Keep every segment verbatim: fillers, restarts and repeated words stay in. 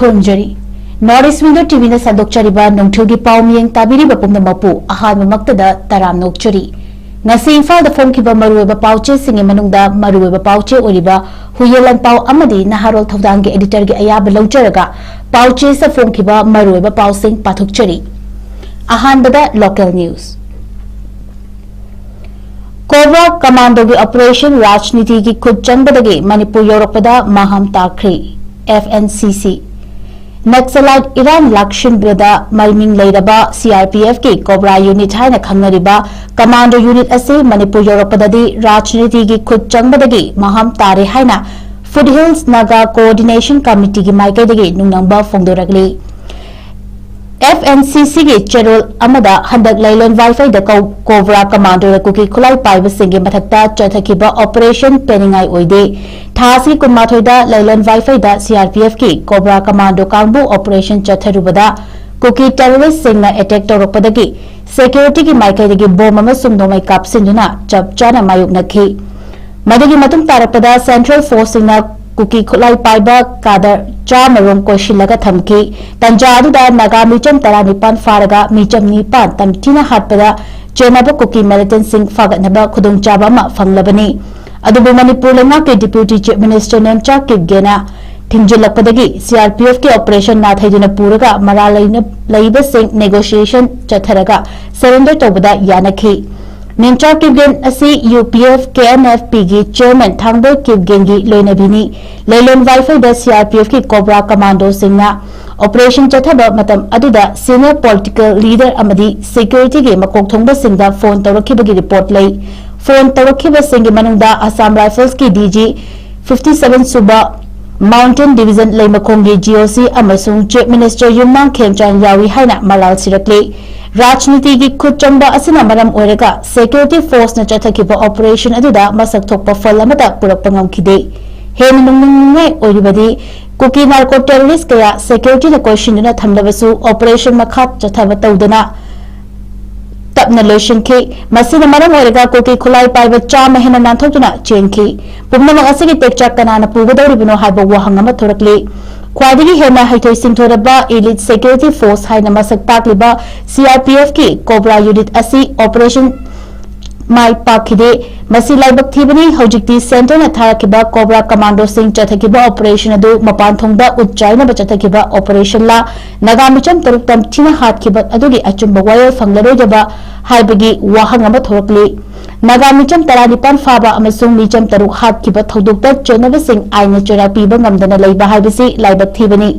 ꯈꯨꯔꯨꯝꯖꯔꯤ꯫ North East Window ꯇꯤꯚꯤꯅ ꯁꯟꯗꯣꯛꯆꯔꯤꯕ ꯅꯣꯡꯊꯤꯜꯒꯤ ꯄꯥꯎ ꯃꯤꯌꯦꯡ ꯇꯥꯕꯤꯔꯤꯕ ꯄꯨꯝꯅꯃꯛꯄꯨ ꯑꯍꯥꯟꯕꯃꯛꯇꯗ ꯇꯔꯥꯝ ꯅꯣꯛꯆꯔꯤ꯫ ꯉꯁꯤ ꯏꯝꯐꯥꯜꯗ ꯐꯣꯡꯈꯤꯕ ꯃꯔꯨꯑꯣꯏꯕ ꯄꯥꯎꯆꯦꯁꯤꯡꯒꯤ ꯃꯅꯨꯡꯗ ꯃꯔꯨꯑꯣꯏꯕ ꯄꯥꯎꯆꯦ ꯑꯣꯏꯔꯤꯕ ꯍꯨꯌꯦꯜ ꯂꯥꯟꯄꯥꯎ ꯑꯃꯗꯤ ꯅꯍꯥꯔꯣꯜ ꯊꯧꯗꯥꯡꯒꯤ editorꯒꯤ ꯑꯌꯥꯕ ꯂꯧꯖꯔꯒ ꯄꯥꯎꯆꯦꯁꯤꯗ ꯐꯣꯡꯈꯤꯕ ꯃꯔꯨꯑꯣꯏꯕ ꯄꯥꯎꯁꯤꯡ ꯄꯥꯊꯣꯛꯆꯔꯤ꯫ ꯑꯍꯥꯟꯕꯗ local news꯫ ꯀꯣꯕ꯭ꯔꯥ ꯀꯃꯥꯟꯗꯣꯒꯤ operation ꯔꯥꯖꯅꯤꯇꯤꯒꯤ ꯈꯨꯠ ꯆꯪꯕꯗꯒꯤ ꯃꯅꯤꯄꯨꯔ ꯌꯧꯔꯛꯄꯗ ꯃꯍꯥꯝ ꯇꯥꯈ꯭ꯔꯦ꯫ F N C C꯫ Naxalite ꯏꯔꯥꯡ ꯂꯥꯛꯁꯤꯟꯕꯗ ꯃꯃꯤꯡ ꯂꯩꯔꯕ C R P Fꯀꯤ ꯀꯣꯕ꯭ꯔꯥ unit ꯍꯥꯏꯅ ꯈꯪꯅꯔꯤꯕ commando unit ꯑꯁꯤ ꯃꯅꯤꯄꯨꯔ ꯌꯧꯔꯛꯄꯗꯗꯤ ꯔꯥꯖꯅꯤꯇꯤꯒꯤ ꯈꯨꯠ ꯆꯪꯕꯗꯒꯤ ꯃꯍꯥꯝ ꯇꯥꯔꯦ ꯍꯥꯏꯅ Foothills Naga Coordination Committeeꯒꯤ ꯃꯥꯏꯀꯩꯗꯒꯤ ꯅꯨꯡꯅꯝꯕ ꯐꯣꯡꯗꯣꯔꯛꯂꯤ꯫ F N C Cꯒꯤ ꯆꯦꯔꯣꯜ ꯑꯃꯗ ꯍꯟꯗꯛ ꯂꯩꯂꯣꯟ ꯋꯥꯏꯐꯩꯗ ꯀꯧ-, ꯀꯣꯕ꯭ꯔꯥ ꯀꯃꯥꯟꯗꯣꯅ ꯀꯨꯀꯤ ꯈꯨꯠꯂꯥꯏ ꯄꯥꯏꯕꯁꯤꯡꯒꯤ ꯃꯊꯛꯇ ꯆꯠꯊꯈꯤꯕ operation ꯄꯦꯟꯅꯤꯡꯉꯥꯏ ꯑꯣꯏꯗꯦ꯫ ꯊꯥ ꯑꯁꯤꯒꯤ ꯀꯨꯟꯃꯥꯊꯣꯏꯗ ꯂꯩꯂꯣꯟ ꯋꯥꯏꯐꯩꯗ C R P Fꯀꯤ ꯀꯣꯕ꯭ꯔꯥ ꯀꯃꯥꯟꯗꯣ ꯀꯥꯡꯕꯨ operation ꯆꯠꯊꯔꯨꯕꯗ ꯀꯨꯀꯤ terroristꯁꯤꯡꯅ attack ꯇꯧꯔꯛꯄꯗꯒꯤ securityꯒꯤ ꯃꯥꯏꯀꯩꯗꯒꯤ bomb ꯑꯃꯁꯨꯡ ꯅꯣꯡꯃꯩ ꯀꯥꯞꯁꯤꯟꯗꯨꯅ ꯆꯞ ꯆꯥꯅ ꯃꯥꯌꯣꯛꯅꯈꯤ꯫ ꯃꯗꯨꯒꯤ ꯃꯇꯨꯡ ꯇꯥꯔꯛꯄꯗ central forceꯁꯤꯡꯅ ꯀꯨꯀꯤ ꯈꯨꯠꯂꯥꯏ ꯄꯥꯏꯕ ꯀꯥꯗꯔ ꯆꯥꯝꯃ ꯔꯣꯝ ꯀꯣꯏꯁꯤꯜꯂꯒ ꯊꯝꯈꯤ꯫ ꯇꯟꯖꯥ ꯑꯗꯨꯗ ꯅꯥꯒꯥ ꯃꯤꯆꯝ ꯇꯔꯥꯅꯤꯄꯥꯟ ꯐꯥꯔꯒ ꯃꯤꯆꯝ ꯅꯤꯄꯥꯟ ꯇꯝꯊꯤꯅ ꯍꯥꯠꯄꯗ ꯆꯦꯟꯅꯕ ꯀꯨꯀꯤ militantꯁꯤꯡ ꯐꯥꯒꯠꯅꯕ ꯈꯨꯗꯣꯡꯆꯥꯕ ꯑꯃ ꯐꯪꯂꯕꯅꯤ꯫ ꯑꯗꯨꯕꯨ ꯃꯅꯤꯄꯨꯔ ꯂꯩꯉꯥꯛꯀꯤ Deputy Chief Minister Nemcha ꯀꯤꯞꯒꯦꯅ ꯊꯤꯡꯖꯤꯜꯂꯛꯄꯗꯒꯤ C R P Fꯀꯤ operation ꯅꯥꯊꯩꯗꯨꯅ ꯄꯨꯔꯒ ꯃꯔꯥꯜ ꯂꯩꯅ-, ꯂꯩꯕꯁꯤꯡ negotiation ꯆꯠꯊꯔꯒ surrender ꯇꯧꯕꯗ ꯌꯥꯅꯈꯤ꯫ ꯅꯦꯝꯆꯥ ꯀꯤꯞꯒꯦꯟ ꯑꯁꯤ U P F K N F Pꯒꯤ chairman ꯊꯥꯡꯕꯣꯏ ꯀꯤꯞꯒꯦꯟꯒꯤ ꯂꯣꯏꯅꯕꯤꯅꯤ꯫ ꯂꯩꯂꯣꯟ ꯋꯥꯏꯐꯩꯗ C R P Fꯀꯤ ꯀꯣꯕ꯭ꯔꯥ commandoꯁꯤꯡꯅ operation ꯆꯠꯊꯕ ꯃꯇꯝ ꯑꯗꯨꯗ senior political leader ꯑꯃꯗꯤ securityꯒꯤ ꯃꯀꯣꯛ ꯊꯣꯡꯕꯁꯤꯡꯗ phone ꯇꯧꯔꯛꯈꯤꯕꯒꯤ report ꯂꯩ꯫ Phone ꯇꯧꯔꯛꯈꯤꯕꯁꯤꯡꯒꯤ ꯃꯅꯨꯡꯗ Assam Riflesꯀꯤ D G fifty seven ꯁꯨꯕ Mountain Division ꯂꯩꯃꯈꯣꯡꯒꯤ G O C ꯑꯃꯁꯨꯡ Chief Minister ꯌꯨꯝꯅꯥꯝ ꯈꯦꯝꯆꯥꯟ ꯌꯥꯎꯏ ꯍꯥꯏꯅ ꯃꯔꯥꯜ ꯁꯤꯔꯛꯂꯤ꯫ ꯔꯥꯖꯅꯤꯇꯤꯒꯤ ꯈꯨꯠ ꯆꯪꯕ ꯑꯁꯤꯅ ꯃꯔꯝ ꯑꯣꯏꯔꯒ security forceꯅ ꯆꯠꯊꯈꯤꯕ operation ꯑꯗꯨꯗ ꯃꯁꯛ ꯊꯣꯛꯄ ꯐꯜ ꯑꯃꯠꯇ ꯄꯨꯔꯛꯄ ꯉꯝꯈꯤꯗꯦ꯫ ꯍꯦꯟꯅ ꯅꯣꯛꯅꯤꯡꯅꯤꯡꯉꯥꯏ ꯑꯣꯏꯔꯤꯕꯗꯤ, ꯀꯨꯀꯤ narco terrorist ꯀꯌꯥ securityꯅ ꯀꯣꯏꯁꯤꯟꯗꯨꯅ ꯊꯝꯂꯕꯁꯨ operation ꯃꯈꯥ ꯆꯠꯊꯕ ꯇꯧꯗꯅ ꯇꯞꯅ ꯂꯣꯏꯁꯤꯟꯈꯤ꯫ ꯃꯁꯤꯅ ꯃꯔꯝ ꯑꯣꯏꯔꯒ ꯀꯨꯀꯤ ꯈꯨꯠꯂꯥꯏ ꯄꯥꯏꯕ ꯆꯥꯝꯃ ꯍꯦꯟꯅ ꯅꯥꯟꯊꯣꯛꯇꯨꯅ ꯆꯦꯟꯈꯤ꯫ ꯄꯨꯝꯅꯃꯛ ꯑꯁꯤꯒꯤ ꯇꯦꯛꯆꯥꯛ ꯀꯅꯥꯅ ꯄꯨꯒꯗꯧꯔꯤꯕꯅꯣ ꯍꯥꯏꯕ ꯋꯥꯍꯪ ꯑꯃ ꯊꯣꯔꯛꯂꯤ꯫ ꯈ꯭ꯋꯥꯏꯗꯒꯤ ꯍꯦꯟꯅ ꯍꯩꯊꯣꯏ ꯁꯤꯡꯊꯣꯏꯔꯕ Elite Security Force ꯍꯥꯏꯅ ꯃꯁꯛ ꯇꯥꯛꯂꯤꯕ C R P F ꯀꯤ COBRA unit ꯑꯁꯤ operation ꯃꯥꯏ ꯄꯥꯛꯈꯤꯗꯦ꯫ ꯃꯁꯤ ꯂꯥꯏꯕꯛ ꯊꯤꯕꯅꯤ꯫ ꯍꯧꯖꯤꯛꯇꯤ centreꯅ ꯊꯥꯔꯛꯈꯤꯕ COBRA commandoꯁꯤꯡ ꯆꯠꯊꯈꯤꯕ operation ꯑꯗꯨ ꯃꯄꯥꯟ ꯊꯣꯡꯗ ꯎꯠ ꯆꯥꯏꯅꯕ ꯆꯠꯊꯈꯤꯕ operationꯂ, ꯅꯥꯒꯥ ꯃꯤꯆꯝ ꯇꯔꯨꯛ ꯇꯝꯊꯤꯅ ꯍꯥꯠꯈꯤꯕ ꯑꯗꯨꯒꯤ ꯑꯆꯨꯝꯕ ꯋꯥꯌꯦꯜ ꯐꯪꯂꯔꯣꯏꯗꯕ ꯍꯥꯏꯕꯒꯤ ꯋꯥꯍꯪ ꯑꯃ ꯊꯣꯔꯛꯂꯤ꯫ ꯅꯥꯒꯥ ꯃꯤꯆꯝ ꯇꯔꯥꯅꯤꯄꯥꯟ ꯐꯥꯕ ꯑꯃꯁꯨꯡ ꯃꯤꯆꯝ ꯇꯔꯨꯛ ꯍꯥꯠꯈꯤꯕ ꯊꯧꯗꯣꯛꯇ ꯆꯦꯟꯅꯕꯁꯤꯡ ꯑꯥꯏꯟꯅ ꯆꯩꯔꯥꯛ ꯄꯤꯕ ꯉꯝꯗꯅ ꯂꯩꯕ ꯍꯥꯏꯕꯁꯤ ꯂꯥꯏꯕꯛ ꯊꯤꯕꯅꯤ꯫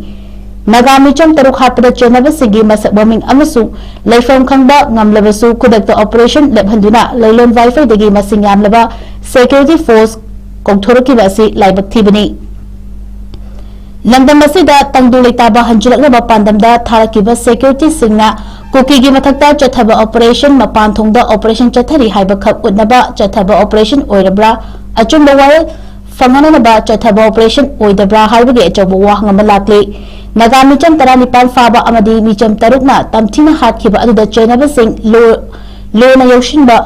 ꯅꯥꯒꯥ ꯃꯤꯆꯝ ꯇꯔꯨꯛ ꯍꯥꯠꯄꯗ ꯆꯦꯟꯅꯕꯁꯤꯡꯒꯤ ꯃꯁꯛ ꯃꯃꯤꯡ ꯑꯃꯁꯨꯡ ꯂꯩꯐꯝ ꯈꯪꯕ ꯉꯝꯂꯕꯁꯨ, ꯈꯨꯗꯛꯇ operation ꯂꯦꯞꯍꯟꯗꯨꯅ ꯂꯩꯂꯣꯟ ꯋꯥꯏꯐꯩꯗꯒꯤ ꯃꯁꯤꯡ ꯌꯥꯝꯂꯕ security force ꯀꯧꯊꯣꯔꯛꯈꯤꯕ ꯑꯁꯤ ꯂꯥꯏꯕꯛ ꯊꯤꯕꯅꯤ꯫ ꯂꯝꯗꯝ ꯑꯁꯤꯗ ꯇꯪꯗꯨ ꯂꯩꯇꯥꯕ ꯍꯟꯖꯤꯜꯂꯛꯅꯕ ꯄꯥꯟꯗꯝꯗ ꯊꯥꯔꯛꯈꯤꯕ securityꯁꯤꯡꯅ ꯀꯨꯀꯤꯒꯤ ꯃꯊꯛꯇ ꯆꯠꯊꯕ operation, ꯃꯄꯥꯟ ꯊꯣꯡꯗ operation ꯆꯠꯊꯔꯤ ꯍꯥꯏꯕꯈꯛ ꯎꯠꯅꯕ ꯆꯠꯊꯕ operation ꯑꯣꯏꯔꯕ꯭ꯔꯥ? ꯑꯆꯨꯝꯕ ꯋꯥꯌꯦꯜ ꯐꯪꯍꯟꯅꯕ ꯆꯠꯊꯕ operation ꯑꯣꯏꯗꯕ꯭ꯔꯥ ꯍꯥꯏꯕꯒꯤ ꯑꯆꯧꯕ ꯋꯥꯍꯪ ꯑꯃ ꯂꯥꯛꯂꯤ꯫ ꯅꯥꯒꯥ ꯃꯤꯆꯝ ꯇꯔꯥꯅꯤꯄꯥꯟ ꯐꯥꯕ ꯑꯃꯗꯤ ꯃꯤꯆꯝ ꯇꯔꯨꯛꯅ ꯇꯝꯊꯤꯅ ꯍꯥꯠꯈꯤꯕ ꯑꯗꯨꯗ ꯆꯦꯟꯅꯕꯁꯤꯡ ꯂꯣ-, ꯂꯣꯅ ꯌꯧꯁꯤꯟꯕ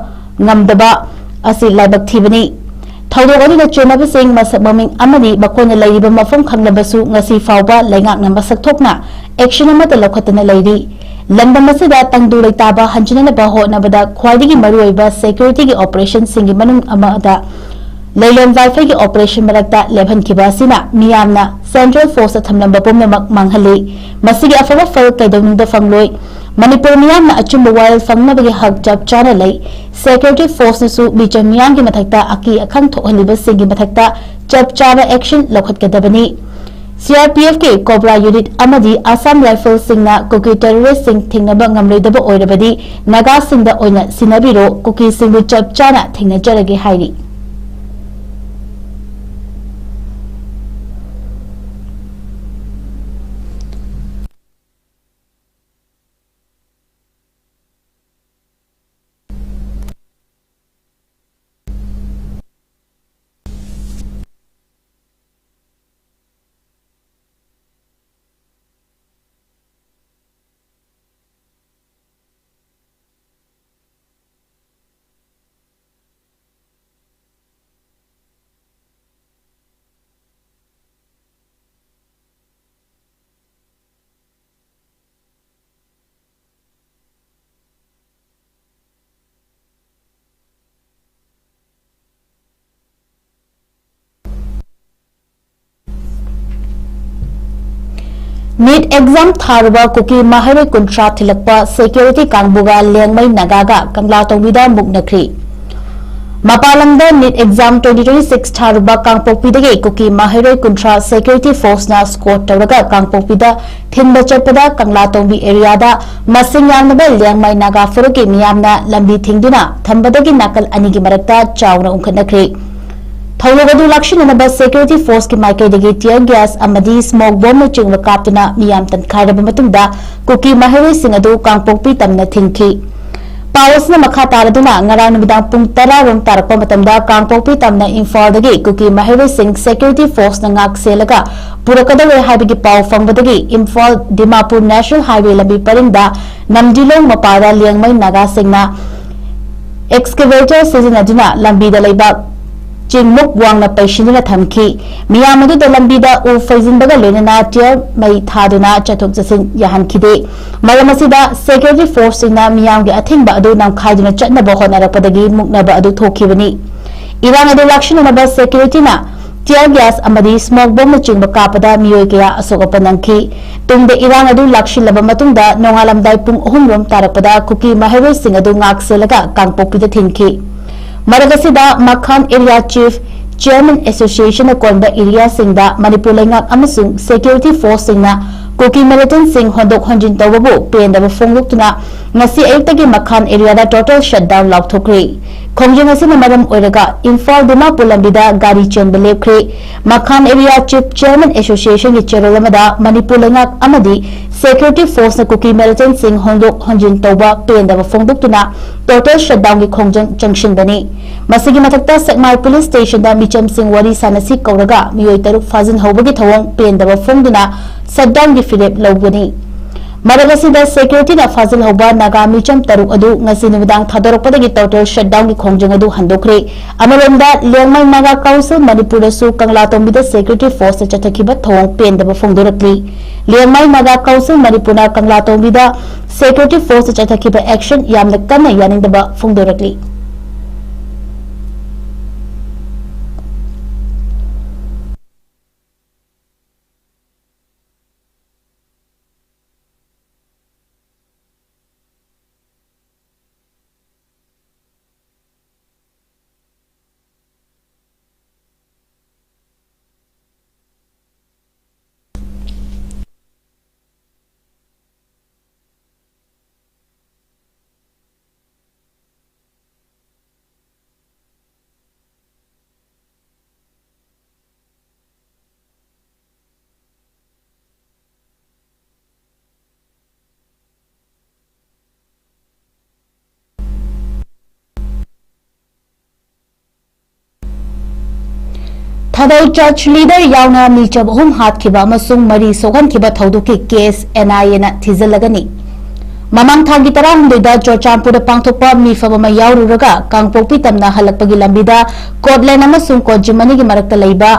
ꯉꯝꯗꯕ ꯑꯁꯤ ꯂꯥꯏꯕꯛ ꯊꯤꯕꯅꯤ꯫ ꯊꯧꯗꯣꯛ ꯑꯗꯨꯗ ꯆꯦꯟꯅꯕꯁꯤꯡ ꯃꯁꯛ ꯃꯃꯤꯡ ꯑꯃꯗꯤ ꯃꯈꯣꯏꯅ ꯂꯩꯔꯤꯕ ꯃꯐꯝ ꯈꯪꯂꯕꯁꯨ, ꯉꯁꯤ ꯐꯥꯎꯕ ꯂꯩꯉꯥꯛꯅ ꯃꯁꯛ ꯊꯣꯛꯅ action ꯑꯃꯠꯇ ꯂꯧꯈꯠꯇꯅ ꯂꯩꯔꯤ꯫ ꯂꯝꯗꯝ ꯑꯁꯤꯗ ꯇꯪꯗꯨ ꯂꯩꯇꯥꯕ ꯍꯟꯖꯤꯟꯅꯅꯕ ꯍꯣꯠꯅꯕꯗ ꯈ꯭ꯋꯥꯏꯗꯒꯤ ꯃꯔꯨꯑꯣꯏꯕ securityꯒꯤ operationꯁꯤꯡꯒꯤ ꯃꯅꯨꯡ ꯑꯃꯗ ꯂꯩꯂꯣꯟ ꯋꯥꯏꯐꯩꯒꯤ operation ꯃꯔꯛꯇ ꯂꯦꯞꯍꯟꯈꯤꯕ ꯑꯁꯤꯅ ꯃꯤꯌꯥꯝꯅ central forceꯇ ꯊꯝꯂꯝꯕ ꯄꯨꯝꯅꯃꯛ ꯃꯥꯡꯍꯜꯂꯤ꯫ ꯃꯁꯤꯒꯤ ꯑꯐꯕ ꯐꯜ ꯀꯩꯗꯧꯅꯨꯡꯗ ꯐꯪꯂꯣꯏ꯫ ꯃꯅꯤꯄꯨꯔ ꯃꯤꯌꯥꯝꯅ ꯑꯆꯨꯝꯕ ꯋꯥꯌꯦꯜ ꯐꯪꯅꯕꯒꯤ ꯍꯛ ꯆꯞ ꯆꯥꯅ ꯂꯩ꯫ Security forceꯅꯁꯨ ꯃꯤꯆꯝ ꯃꯤꯌꯥꯝꯒꯤ ꯃꯊꯛꯇ ꯑꯀꯤ ꯑꯈꯪ ꯊꯣꯛꯍꯜꯂꯤꯕꯁꯤꯡꯒꯤ ꯃꯊꯛꯇ ꯆꯞ ꯆꯥꯕ action ꯂꯧꯈꯠꯀꯗꯕꯅꯤ꯫ CRPFꯀꯤ COBRA unit ꯑꯃꯗꯤ Assam Riflesꯁꯤꯡꯅ ꯀꯨꯀꯤ terroristꯁꯤꯡ ꯊꯦꯡꯅꯕ ꯉꯝꯂꯣꯏꯗꯕ ꯑꯣꯏꯔꯕꯗꯤ ꯅꯥꯒꯥꯁꯤꯡꯗ ꯑꯣꯏꯅ ꯁꯤꯟꯅꯕꯤꯔꯣ, ꯀꯨꯀꯤꯁꯤꯡꯕꯨ ꯆꯞ ꯆꯥꯅ ꯊꯦꯡꯅꯖꯔꯒꯦ ꯍꯥꯏꯔꯤ꯫ ꯅꯤꯠ ꯑꯦꯛꯖꯥꯝ ꯊꯥꯔꯨꯕ ꯀꯨꯀꯤ ꯃꯍꯩꯔꯣꯏ ꯀꯨꯟꯊ꯭ꯔꯥ ꯊꯤꯜꯂꯛꯄ ꯁꯦꯀ꯭ꯌꯨꯔꯤꯇꯤ ꯀꯥꯡꯕꯨꯒ ꯂꯦꯡꯃꯩ ꯅꯥꯒꯥꯒ ꯀꯪꯂꯥꯇꯣꯡꯕꯤꯗ ꯃꯨꯛꯅꯈ꯭ꯔꯤ꯫ ꯃꯄꯥꯟ ꯂꯝꯗ neat exam twenty twenty six ꯊꯥꯔꯨꯕ ꯀꯥꯡꯄꯣꯛꯄꯤꯗꯒꯤ ꯀꯨꯀꯤ ꯃꯍꯩꯔꯣꯏ ꯀꯨꯟꯊ꯭ꯔꯥ ꯁꯦꯀ꯭ꯌꯨꯔꯤꯇꯤ ꯐꯣꯔꯁꯅ ꯁ꯭ꯀꯣꯔꯠ ꯇꯧꯔꯒ ꯀꯥꯡꯄꯣꯛꯄꯤꯗ ꯊꯤꯟꯕ ꯆꯠꯄꯗ ꯀꯪꯂꯥꯇꯣꯡꯕꯤ ꯑꯦꯔꯤꯌꯥꯗ ꯃꯁꯤꯡ ꯌꯥꯝꯂꯕ ꯂꯦꯡꯃꯩ ꯅꯥꯒꯥ ꯐꯨꯔꯨꯞꯀꯤ ꯃꯤꯌꯥꯝꯅ ꯂꯝꯕꯤ ꯊꯤꯡꯗꯨꯅ ꯊꯝꯕꯗꯒꯤ ꯅꯥꯀꯜ ꯑꯅꯤꯒꯤ ꯃꯔꯛꯇ ꯆꯥꯎꯅ ꯎꯪꯈꯠꯅꯈ꯭ꯔꯤ꯫ ꯊꯧꯗꯣꯛ ꯑꯗꯨ ꯂꯥꯛꯁꯤꯟꯅꯅꯕ ꯁꯦꯀ꯭ꯌꯨꯔꯤꯇꯤ ꯐꯣꯔꯁꯀꯤ ꯃꯥꯏꯀꯩꯗꯒꯤ ꯇꯤꯌꯔ ꯒ꯭ꯌꯥꯁ ꯑꯃꯗꯤ ꯁ꯭ꯃꯣꯛ ꯕꯣꯝꯅꯆꯤꯡꯕ ꯀꯥꯞꯇꯨꯅ ꯃꯤꯌꯥꯝ ꯇꯟꯈꯥꯏꯔꯕ ꯃꯇꯨꯡꯗ ꯀꯨꯀꯤ ꯃꯍꯩꯔꯣꯏꯁꯤꯡ ꯑꯗꯨ ꯀꯥꯡꯄꯣꯛꯄꯤ ꯇꯝꯅ ꯊꯤꯡꯈꯤ꯫ ꯄꯥꯎ ꯑꯁꯤꯅ ꯃꯈꯥ ꯇꯥꯔꯗꯨꯅ ꯉꯔꯥꯡ ꯅꯨꯃꯤꯗꯥꯡ ꯄꯨꯡ ꯇꯔꯥ ꯔꯣꯝ ꯇꯥꯔꯛꯄ ꯃꯇꯝꯗ ꯀꯥꯡꯄꯣꯛꯄꯤ ꯇꯝꯅ ꯏꯝꯐꯥꯜꯗꯒꯤ ꯀꯨꯀꯤ ꯃꯍꯩꯔꯣꯏꯁꯤꯡ ꯁꯦꯀ꯭ꯌꯨꯔꯤꯇꯤ ꯐꯣꯔꯁꯅ ꯉꯥꯛ ꯁꯦꯜꯂꯒ ꯄꯨꯔꯛꯀꯗꯧꯔꯦ ꯍꯥꯏꯕꯒꯤ ꯄꯥꯎ ꯐꯪꯕꯗꯒꯤ ꯏꯝꯐꯥꯜ ꯗꯤꯃꯥꯄꯨꯔ ꯅꯦꯁꯅꯦꯜ ꯍꯥꯏꯋꯦ ꯂꯝꯕꯤ ꯄꯔꯤꯡꯗ ꯅꯝꯗꯤꯂꯣꯡ ꯃꯄꯥꯗ ꯂꯦꯡꯃꯩ ꯅꯥꯒꯥꯁꯤꯡꯅ ꯑꯦꯛꯁꯀꯦꯚꯦꯇꯔ ꯁꯤꯖꯤꯟꯅꯗꯨꯅ ꯂꯝꯕꯤꯗ ꯂꯩꯕꯥꯛ ꯆꯤꯡꯃꯨꯛ ꯋꯥꯡꯅ ꯄꯩꯁꯤꯟꯗꯨꯅ ꯊꯝꯈꯤ꯫ ꯃꯤꯌꯥꯝ ꯑꯗꯨꯗ ꯂꯝꯕꯤꯗ ꯎ ꯐꯩꯖꯤꯟꯕꯒ ꯂꯣꯏꯅꯅ ꯇꯤꯌꯔ ꯃꯩ ꯊꯥꯗꯨꯅ ꯆꯠꯊꯣꯛ ꯆꯠꯁꯤꯟ ꯌꯥꯍꯟꯈꯤꯗꯦ꯫ ꯃꯔꯝ ꯑꯁꯤꯗ ꯁꯦꯀ꯭ꯌꯨꯔꯤꯇꯤ ꯐꯣꯔꯁꯁꯤꯡꯅ ꯃꯤꯌꯥꯝꯒꯤ ꯑꯊꯤꯡꯕ ꯑꯗꯨ ꯅꯝꯈꯥꯏꯗꯨꯅ ꯆꯠꯅꯕ ꯍꯣꯠꯅꯔꯛꯄꯗꯒꯤ ꯃꯨꯛꯅꯕ ꯑꯗꯨ ꯊꯣꯛꯈꯤꯕꯅꯤ꯫ ꯏꯔꯥꯡ ꯑꯗꯨ ꯂꯥꯛꯁꯤꯟꯅꯅꯕ ꯁꯦꯀ꯭ꯌꯨꯔꯤꯇꯤꯅ ꯇꯤꯌꯔ ꯒ꯭ꯌꯥꯁ ꯑꯃꯗꯤ ꯁ꯭ꯃꯣꯛ ꯕꯣꯝꯅꯆꯤꯡꯕ ꯀꯥꯞꯄꯗ ꯃꯤꯑꯣꯏ ꯀꯌꯥ ꯑꯁꯣꯛ ꯑꯄꯟ ꯅꯪꯈꯤ꯫ ꯇꯨꯡꯗ ꯏꯔꯥꯡ ꯑꯗꯨ ꯂꯥꯛꯁꯤꯜꯂꯕ ꯃꯇꯨꯡꯗ ꯅꯣꯡꯉꯥꯜꯂꯝꯗꯥꯏ ꯄꯨꯡ ꯑꯍꯨꯝ ꯔꯣꯝ ꯇꯥꯔꯛꯄꯗ ꯀꯨꯀꯤ ꯃꯍꯩꯔꯣꯏꯁꯤꯡ ꯑꯗꯨ ꯉꯥꯛ ꯁꯦꯜꯂꯒ ꯀꯥꯡꯄꯣꯛꯄꯤꯗ ꯊꯤꯟꯈꯤ꯫ ꯃꯔꯛ ꯑꯁꯤꯗ ꯃꯈꯥꯟ ꯑꯦꯔꯤꯌꯥ ꯆꯤꯐ ꯆꯤꯌꯔꯃꯦꯟ ꯑꯦꯁꯣꯁꯤꯌꯦꯁꯟꯅ ꯀꯣꯟꯕ ꯑꯦꯔꯤꯌꯥꯁꯤꯡꯗ ꯃꯅꯤꯄꯨꯔ ꯂꯩꯉꯥꯛ ꯑꯃꯁꯨꯡ ꯁꯦꯀ꯭ꯌꯨꯔꯤꯇꯤ ꯐꯣꯔꯁꯁꯤꯡꯅ ꯀꯨꯀꯤ ꯃꯤꯂꯤꯇꯦꯟꯠꯁꯤꯡ ꯍꯣꯟꯗꯣꯛ ꯍꯣꯟꯖꯤꯟ ꯇꯧꯕꯕꯨ ꯄꯦꯟꯗꯕ ꯐꯣꯡꯗꯣꯛꯇꯨꯅ ꯉꯁꯤ ꯑꯌꯨꯛꯇꯒꯤ ꯃꯈꯥꯟ ꯑꯦꯔꯤꯌꯥꯗ ꯇꯣꯇꯦꯜ ꯁꯠꯗꯥꯎꯟ ꯂꯥꯎꯊꯣꯛꯈ꯭ꯔꯦ꯫ ꯈꯣꯡꯖꯪ ꯑꯁꯤꯅ ꯃꯔꯝ ꯑꯣꯏꯔꯒ ꯏꯝꯐꯥꯜ ꯗꯤꯃꯥꯄꯨꯔ ꯂꯝꯕꯤꯗ ꯒꯥꯔꯤ ꯆꯦꯟꯕ ꯂꯦꯞꯈ꯭ꯔꯦ꯫ ꯃꯈꯥꯟ ꯑꯦꯔꯤꯌꯥ ꯆꯤꯐ ꯆꯤꯌꯔꯃꯦꯟ ꯑꯦꯁꯣꯁꯤꯌꯦꯁꯟꯒꯤ ꯆꯦꯔꯣꯜ ꯑꯃꯗ ꯃꯅꯤꯄꯨꯔ ꯂꯩꯉꯥꯛ ꯑꯃꯗꯤ ꯁꯦꯀ꯭ꯌꯨꯔꯤꯇꯤ ꯐꯣꯔꯁꯅ ꯀꯨꯀꯤ ꯃꯤꯂꯤꯇꯦꯟꯠꯁꯤꯡ ꯍꯣꯟꯗꯣꯛ ꯍꯣꯟꯖꯤꯟ ꯇꯧꯕ ꯄꯦꯟꯗꯕ ꯐꯣꯡꯗꯣꯛꯇꯨꯅ ꯇꯣꯇꯦꯜ ꯁꯠꯗꯥꯎꯟꯒꯤ ꯈꯣꯡꯖꯪ ꯆꯪꯁꯤꯟꯕꯅꯤ꯫ ꯃꯁꯤꯒꯤ ꯃꯊꯛꯇ ꯁꯦꯛꯃꯥꯏ ꯄꯨꯂꯤꯁ ꯁ꯭ꯇꯦꯁꯟꯗ ꯃꯤꯆꯝꯁꯤꯡ ꯋꯥꯔꯤ ꯁꯥꯅꯁꯤ ꯀꯧꯔꯒ ꯃꯤꯑꯣꯏ ꯇꯔꯨꯛ ꯐꯥꯖꯤꯟꯍꯧꯕꯒꯤ ꯊꯧꯑꯣꯡ ꯄꯦꯟꯗꯕ ꯐꯣꯡꯗꯨꯅ ꯁꯠꯗꯥꯎꯟꯒꯤ ꯐꯤꯔꯦꯞ ꯂꯧꯒꯅꯤ꯫ ꯃꯔꯛ ꯑꯁꯤꯗ ꯁꯦꯀ꯭ꯌꯨꯔꯤꯇꯤꯅ ꯐꯥꯖꯤꯜꯍꯧꯕ ꯅꯥꯒꯥ ꯃꯤꯆꯝ ꯇꯔꯨꯛ ꯑꯗꯨ ꯉꯁꯤ ꯅꯨꯃꯤꯗꯥꯡ ꯊꯥꯗꯣꯔꯛꯄꯗꯒꯤ ꯇꯣꯇꯦꯜ ꯁꯠꯗꯥꯎꯟꯒꯤ ꯈꯣꯡꯖꯪ ꯑꯗꯨ ꯍꯟꯗꯣꯛꯈ꯭ꯔꯦ꯫ ꯑꯃꯔꯣꯝꯗ ꯂꯦꯡꯃꯩ ꯅꯥꯒꯥ ꯀꯥꯎꯟꯁꯤꯜ ꯃꯅꯤꯄꯨꯔꯗꯁꯨ ꯀꯪꯂꯥꯇꯣꯡꯕꯤꯗ ꯁꯦꯀ꯭ꯌꯨꯔꯤꯇꯤ ꯐꯣꯔꯁꯇ ꯆꯠꯊꯈꯤꯕ ꯊꯧꯑꯣꯡ ꯄꯦꯟꯗꯕ ꯐꯣꯡꯗꯣꯔꯛꯂꯤ꯫ ꯂꯦꯡꯃꯩ ꯅꯥꯒꯥ ꯀꯥꯎꯟꯁꯤꯜ ꯃꯅꯤꯄꯨꯔꯅ ꯀꯪꯂꯥꯇꯣꯡꯕꯤꯗ ꯁꯦꯀ꯭ꯌꯨꯔꯤꯇꯤ ꯐꯣꯔꯁꯇ ꯆꯠꯊꯈꯤꯕ ꯑꯦꯛꯁꯟ ꯌꯥꯝꯅ ꯀꯟꯅ ꯌꯥꯅꯤꯡꯗꯕ ꯐꯣꯡꯗꯣꯔꯛꯂꯤ꯫ ꯊꯥꯗꯧ church leader ꯌꯥꯎꯅ ꯃꯤꯆꯝ ꯑꯍꯨꯝ ꯍꯥꯠꯈꯤꯕ ꯑꯃꯁꯨꯡ ꯃꯔꯤ ꯁꯣꯛꯍꯟꯈꯤꯕ ꯊꯧꯗꯣꯛꯀꯤ case N I A ꯅ ꯊꯤꯖꯤꯜꯂꯒꯅꯤ꯫ ꯃꯃꯥꯡ ꯊꯥꯒꯤ ꯇꯔꯥꯍꯨꯝꯗꯣꯏꯗ ꯆꯨꯔꯆꯥꯟꯄꯨꯔꯗ ꯄꯥꯡꯊꯣꯛꯄ ꯃꯤꯐꯝ ꯑꯃ ꯌꯥꯎꯔꯨꯔꯒ ꯀꯥꯡꯄꯣꯛꯄꯤ ꯇꯝꯅ ꯍꯜꯂꯛꯄꯒꯤ ꯂꯝꯕꯤꯗ ꯀꯣꯠꯂꯦꯟ ꯑꯃꯁꯨꯡ ꯀꯣꯠꯖꯤꯃꯅꯤꯒꯤ ꯃꯔꯛꯇ ꯂꯩꯕ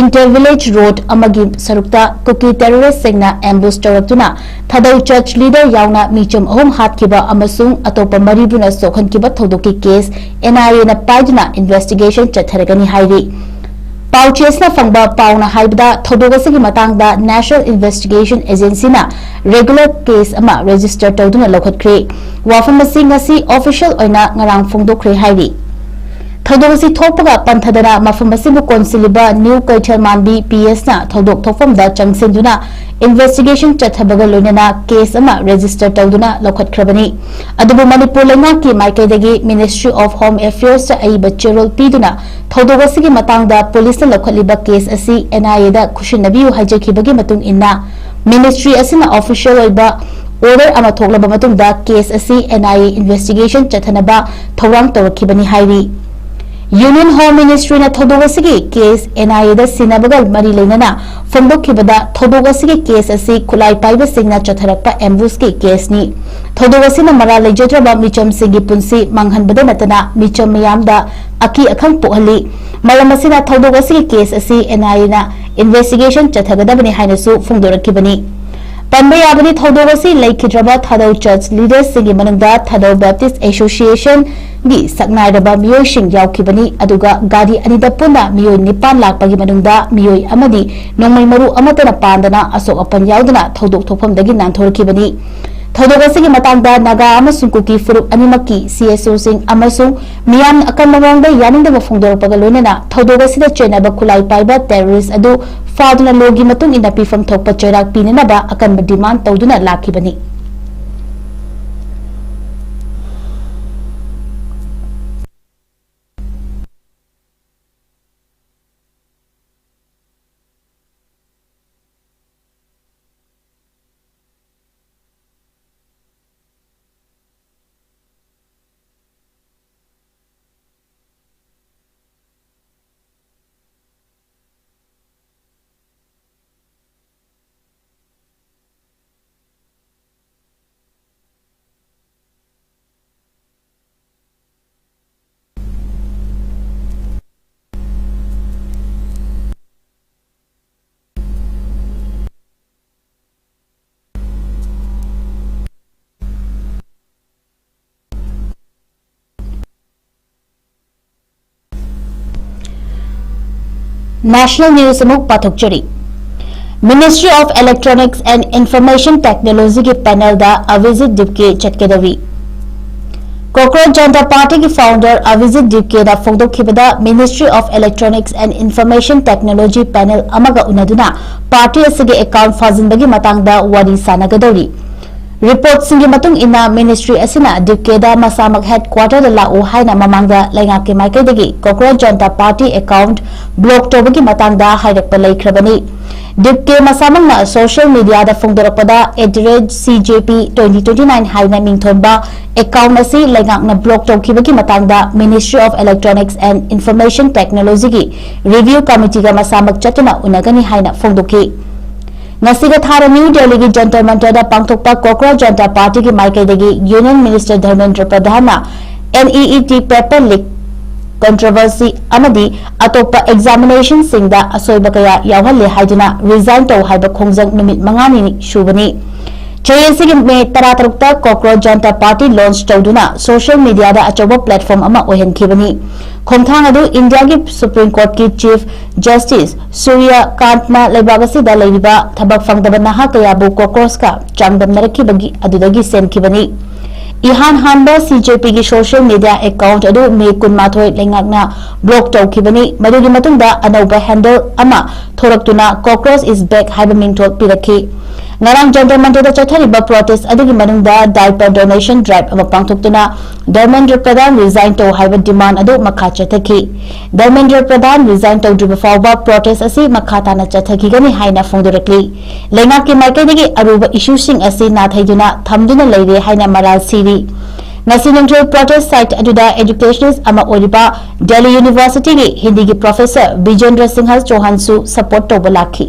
inter village road ꯑꯃꯒꯤ ꯁꯔꯨꯛꯇ ꯀꯨꯀꯤ terrorist ꯁꯤꯡꯅ ambush ꯇꯧꯔꯛꯇꯨꯅ ꯊꯥꯗꯧ church leader ꯌꯥꯎꯅ ꯃꯤꯆꯝ ꯑꯍꯨꯝ ꯍꯥꯠꯈꯤꯕ ꯑꯃꯁꯨꯡ ꯑꯇꯣꯞꯄ ꯃꯔꯤꯕꯨꯅ ꯁꯣꯛꯍꯟꯈꯤꯕ ꯊꯧꯗꯣꯛꯀꯤ case N I A ꯅ ꯄꯥꯏꯗꯨꯅ investigation ꯆꯠꯊꯔꯒꯅꯤ ꯍꯥꯏꯔꯤ꯫ ꯄꯥꯎꯆꯦꯁꯤꯅ ꯐꯪꯕ ꯄꯥꯎꯅ ꯍꯥꯏꯕꯗ, ꯊꯧꯗꯣꯛ ꯑꯁꯤꯒꯤ ꯃꯇꯥꯡꯗ National Investigation Agency ꯅ regular case ꯑꯃ register ꯇꯧꯗꯨꯅ ꯂꯧꯈꯠꯈ꯭ꯔꯦ꯫ ꯋꯥꯐꯝ ꯑꯁꯤ ꯉꯁꯤ official ꯑꯣꯏꯅ ꯉꯔꯥꯡ ꯐꯣꯡꯗꯣꯛꯈ꯭ꯔꯦ ꯍꯥꯏꯔꯤ꯫ ꯊꯧꯗꯣꯛ ꯑꯁꯤ ꯊꯣꯛꯄꯒ ꯄꯟꯊꯗꯅ ꯃꯐꯝ ꯑꯁꯤꯕꯨ ꯀꯣꯟꯁꯤꯜꯂꯤꯕ New ꯀꯩꯊꯦꯜ ꯃꯥꯟꯕꯤ P S ꯅ ꯊꯧꯗꯣꯛ ꯊꯣꯛꯐꯝꯗ ꯆꯪꯁꯤꯟꯗꯨꯅ investigation ꯆꯠꯊꯕꯒ ꯂꯣꯏꯅꯅ case ꯑꯃ register ꯇꯧꯗꯨꯅ ꯂꯧꯈꯠꯈ꯭ꯔꯕꯅꯤ꯫ ꯑꯗꯨꯕꯨ ꯃꯅꯤꯄꯨꯔ ꯂꯩꯉꯥꯛꯀꯤ ꯃꯥꯏꯀꯩꯗꯒꯤ Ministry of Home Affairs ꯇ ꯑꯏꯕ ꯆꯦꯔꯣꯜ ꯄꯤꯗꯨꯅ ꯊꯧꯗꯣꯛ ꯑꯁꯤꯒꯤ ꯃꯇꯥꯡꯗ police ꯅ ꯂꯧꯈꯠꯂꯤꯕ case ꯑꯁꯤ N I A ꯗ ꯈꯨꯠꯁꯤꯟꯅꯕꯤꯌꯨ ꯍꯥꯏꯖꯈꯤꯕꯒꯤ ꯃꯇꯨꯡ ꯏꯟꯅ, ministry ꯑꯁꯤꯅ official ꯑꯣꯏꯕ order ꯑꯃ ꯊꯣꯛꯂꯕ ꯃꯇꯨꯡꯗ case ꯑꯁꯤ N I A investigation ꯆꯠꯊꯅꯕ ꯊꯧꯔꯥꯡ ꯇꯧꯔꯛꯈꯤꯕꯅꯤ ꯍꯥꯏꯔꯤ꯫ Union Home Ministry ꯅ ꯊꯧꯗꯣꯛ ꯑꯁꯤꯒꯤ case N I A ꯗ ꯁꯤꯟꯅꯕꯒ ꯃꯔꯤ ꯂꯩꯅꯅ ꯐꯣꯡꯗꯣꯛꯈꯤꯕꯗ, ꯊꯧꯗꯣꯛ ꯑꯁꯤꯒꯤ case ꯑꯁꯤ ꯈꯨꯠꯂꯥꯏ ꯄꯥꯏꯕꯁꯤꯡꯅ ꯆꯠꯊꯔꯛꯄ ambush ꯀꯤ case ꯅꯤ꯫ ꯊꯧꯗꯣꯛ ꯑꯁꯤꯅ ꯃꯔꯥꯜ ꯂꯩꯖꯗ꯭ꯔꯕ ꯃꯤꯆꯝꯁꯤꯡꯒꯤ ꯄꯨꯟꯁꯤ ꯃꯥꯡꯍꯟꯕꯗ ꯅꯠꯇꯅ ꯃꯤꯆꯝ ꯃꯤꯌꯥꯝꯗ ꯑꯀꯤ ꯑꯈꯪ ꯄꯣꯛꯍꯜꯂꯤ꯫ ꯃꯔꯝ ꯑꯁꯤꯅ ꯊꯧꯗꯣꯛ ꯑꯁꯤꯒꯤ case ꯑꯁꯤ N I A ꯅ investigation ꯆꯠꯊꯒꯗꯕꯅꯤ ꯍꯥꯏꯅꯁꯨ ꯐꯣꯡꯗꯣꯔꯛꯈꯤꯕꯅꯤ꯫ ꯄꯟꯕ ꯌꯥꯕꯗꯤ, ꯊꯧꯗꯣꯛ ꯑꯁꯤ ꯂꯩꯈꯤꯗ꯭ꯔꯕ ꯊꯥꯗꯧ church leaders ꯁꯤꯡꯒꯤ ꯃꯅꯨꯡꯗ ꯊꯥꯗꯧ Baptist Association ꯒꯤ ꯁꯛꯅꯥꯏꯔꯕ ꯃꯤꯑꯣꯏꯁꯤꯡ ꯌꯥꯎꯈꯤꯕꯅꯤ, ꯑꯗꯨꯒ ꯒꯥꯔꯤ ꯑꯅꯤꯗ ꯄꯨꯟꯅ ꯃꯤꯑꯣꯏ ꯅꯤꯄꯥꯟ ꯂꯥꯛꯄꯒꯤ ꯃꯅꯨꯡꯗ ꯃꯤꯑꯣꯏ ꯑꯃꯗꯤ ꯅꯣꯡꯃꯩ ꯃꯔꯨ ꯑꯃꯠꯇꯅ ꯄꯥꯟꯗꯅ ꯑꯁꯣꯛ ꯑꯄꯟ ꯌꯥꯎꯗꯅ ꯊꯧꯗꯣꯛ ꯊꯣꯛꯐꯝꯗꯒꯤ ꯅꯥꯟꯊꯣꯔꯛꯈꯤꯕꯅꯤ꯫ ꯊꯧꯗꯣꯛ ꯑꯁꯤꯒꯤ ꯃꯇꯥꯡꯗ ꯅꯥꯒꯥ ꯑꯃꯁꯨꯡ ꯀꯨꯀꯤ ꯐꯨꯔꯨꯞ ꯑꯅꯤꯃꯛꯀꯤ C S O ꯁꯤꯡ ꯑꯃꯁꯨꯡ ꯃꯤꯌꯥꯝꯅ ꯑꯀꯟꯕ ꯃꯑꯣꯡꯗ ꯌꯥꯅꯤꯡꯗꯕ ꯐꯣꯡꯗꯣꯔꯛꯄꯒ ꯂꯣꯏꯅꯅ ꯊꯧꯗꯣꯛ ꯑꯁꯤꯗ ꯆꯦꯟꯅꯕ ꯈꯨꯠꯂꯥꯏ ꯄꯥꯏꯕ terrorist ꯑꯗꯨ ꯐꯥꯗꯨꯅ law ꯒꯤ ꯃꯇꯨꯡ ꯏꯟꯅ ꯄꯤꯐꯝ ꯊꯣꯛꯄ ꯆꯩꯔꯥꯛ ꯄꯤꯅꯅꯕ ꯑꯀꯟꯕ demand ꯇꯧꯗꯨꯅ ꯂꯥꯛꯈꯤꯕꯅꯤ꯫ National News ꯑꯃꯨꯛ ꯄꯥꯊꯣꯛꯆꯔꯤ꯫ Ministry of Electronics and Information Technology ꯒꯤ panel ꯗ Avijit Dipke ꯆꯠꯀꯗꯧꯔꯤ꯫ Cockroach Janta Party ꯒꯤ founder Avijit Dipke ꯅ ꯐꯣꯡꯗꯣꯛꯈꯤꯕꯗ, Ministry of Electronics and Information Technology panel ꯑꯃꯒ ꯎꯅꯗꯨꯅ party ꯑꯁꯤꯒꯤ account ꯐꯥꯖꯤꯟꯕꯒꯤ ꯃꯇꯥꯡꯗ ꯋꯥꯔꯤ ꯁꯥꯟꯅꯒꯗꯧꯔꯤ꯫ Report ꯁꯤꯡꯒꯤ ꯃꯇꯨꯡ ꯏꯟꯅ, ministry ꯑꯁꯤꯅ Dipke ꯗ ꯃꯁꯥꯃꯛ headquarter ꯗ ꯂꯥꯛꯎ ꯍꯥꯏꯅ ꯃꯃꯥꯡꯗ ꯂꯩꯉꯥꯛꯀꯤ ꯃꯥꯏꯀꯩꯗꯒꯤ Cockroach Janta Party account block ꯇꯧꯕꯒꯤ ꯃꯇꯥꯡꯗ ꯍꯥꯏꯔꯛꯄ ꯂꯩꯈ꯭ꯔꯕꯅꯤ꯫ Dipke ꯃꯁꯥꯃꯛꯅ social media the ꯐꯣꯡꯗꯣꯔꯛꯄꯗ, at the rate C J P twenty twenty-nine ꯍꯥꯏꯅ ꯃꯤꯡꯊꯣꯟꯕ account ꯑꯁꯤ ꯂꯩꯉꯥꯛꯅ block ꯇꯧꯈꯤꯕꯒꯤ ꯃꯇꯥꯡꯗ Ministry of Electronics and Information Technology ꯒꯤ review committee ꯒ ꯃꯁꯥꯃꯛ ꯆꯠꯇꯨꯅ ꯎꯅꯒꯅꯤ ꯍꯥꯏꯅ ꯐꯣꯡꯗꯣꯛꯈꯤ꯫ ꯉꯁꯤꯒ ꯊꯥꯔ New Delhi ꯒꯤ Jantar Mantar ꯗ ꯄꯥꯡꯊꯣꯛꯄ Cockroach Janta Party ꯒꯤ ꯃꯥꯏꯀꯩꯗꯒꯤ Union Minister Dharmendra Pradhan ꯅ N E E T paper leak controversy ꯑꯃꯗꯤ ꯑꯇꯣꯞꯄ examination ꯁꯤꯡꯗ ꯑꯁꯣꯏꯕ ꯀꯌꯥ ꯌꯥꯎꯍꯜꯂꯦ ꯍꯥꯏꯗꯨꯅ resign ꯇꯧ ꯍꯥꯏꯕ ꯈꯣꯡꯖꯪ ꯅꯨꯃꯤꯠ ꯃꯉꯥꯅꯤ ꯁꯨꯕꯅꯤ꯫ ꯆꯍꯤ ꯑꯁꯤꯒꯤ May ꯇꯔꯥꯇꯔꯨꯛꯇ Cockroach Janta Party launch ꯇꯧꯗꯨꯅ social media ꯗ ꯑꯆꯧꯕ platform ꯑꯃ ꯑꯣꯏꯍꯟꯈꯤꯕꯅꯤ꯫ ꯈꯣꯡꯊꯥꯡ ꯑꯗꯨ India ꯒꯤ Supreme Court ꯀꯤ Chief Justice Surya Kant ꯅ ꯂꯩꯕꯥꯛ ꯑꯁꯤꯗ ꯂꯩꯔꯤꯕ ꯊꯕꯛ ꯐꯪꯗꯕ ꯅꯍꯥ ꯀꯌꯥꯕꯨ cockroach ꯀ ꯆꯥꯡꯗꯝꯅꯔꯛꯈꯤꯕꯒꯤ ꯑꯗꯨꯗꯒꯤ ꯁꯦꯝꯈꯤꯕꯅꯤ꯫ ꯏꯍꯥꯟ ꯍꯥꯟꯕ C J P ꯒꯤ social media account ꯑꯗꯨ May ꯀꯨꯟꯃꯥꯊꯣꯏ ꯂꯩꯉꯥꯛꯅ block ꯇꯧꯈꯤꯕꯅꯤ꯫ ꯃꯗꯨꯒꯤ ꯃꯇꯨꯡꯗ ꯑꯅꯧꯕ handle ꯑꯃ ꯊꯣꯔꯛꯇꯨꯅ Cockroach is back ꯍꯥꯏꯕ ꯃꯤꯡꯊꯣꯜ ꯄꯤꯔꯛꯈꯤ꯫ ꯉꯔꯥꯡ Jantar Mantar ꯗ ꯆꯠꯊꯔꯤꯕ protest ꯑꯗꯨꯒꯤ ꯃꯅꯨꯡꯗ diaper donation drive ꯑꯃ ꯄꯥꯡꯊꯣꯛꯇꯨꯅ Dharmendra Pradhan resign ꯇꯧ ꯍꯥꯏꯕ demand ꯑꯗꯨ ꯃꯈꯥ ꯆꯠꯊꯈꯤ꯫ Dharmendra Pradhan resign ꯇꯧꯗ꯭ꯔꯤꯕ ꯐꯥꯎꯕ protest ꯑꯁꯤ ꯃꯈꯥ ꯇꯥꯅ ꯆꯠꯊꯈꯤꯒꯅꯤ ꯍꯥꯏꯅ ꯐꯣꯡꯗꯣꯔꯛꯂꯤ꯫ ꯂꯩꯉꯥꯛꯀꯤ ꯃꯥꯏꯀꯩꯗꯒꯤ ꯑꯔꯨꯕ issue ꯁꯤꯡ ꯑꯁꯤ ꯅꯥꯊꯩꯗꯨꯅ ꯊꯝꯗꯨꯅ ꯂꯩꯔꯦ ꯍꯥꯏꯅ ꯃꯔꯥꯜ ꯁꯤꯔꯤ꯫ ꯉꯁꯤ ꯅꯨꯡꯊꯤꯜ protest site ꯑꯗꯨꯗ educationist ꯑꯃ ꯑꯣꯏꯔꯤꯕ Delhi University ꯒꯤ ꯍꯤꯟꯗꯤꯒꯤ professor Bijendra Singha Chauhan ꯁꯨ support ꯇꯧꯕ ꯂꯥꯛꯈꯤ꯫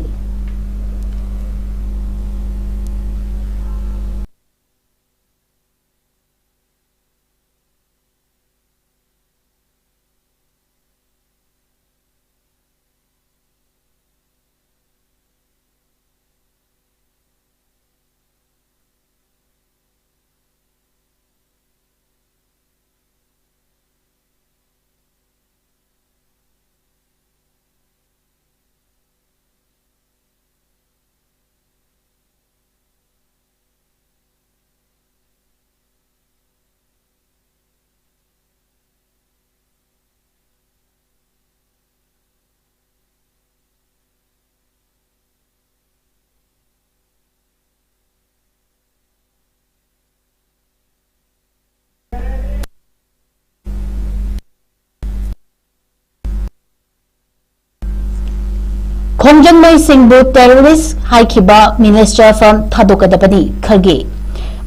ꯈꯣꯡꯖꯪ ꯃꯩꯁꯤꯡꯕꯨ terrorist ꯍꯥꯏꯈꯤꯕ minister from ꯊꯥꯗꯣꯛꯀꯗꯕꯅꯤ, ꯈꯔꯒꯦ꯫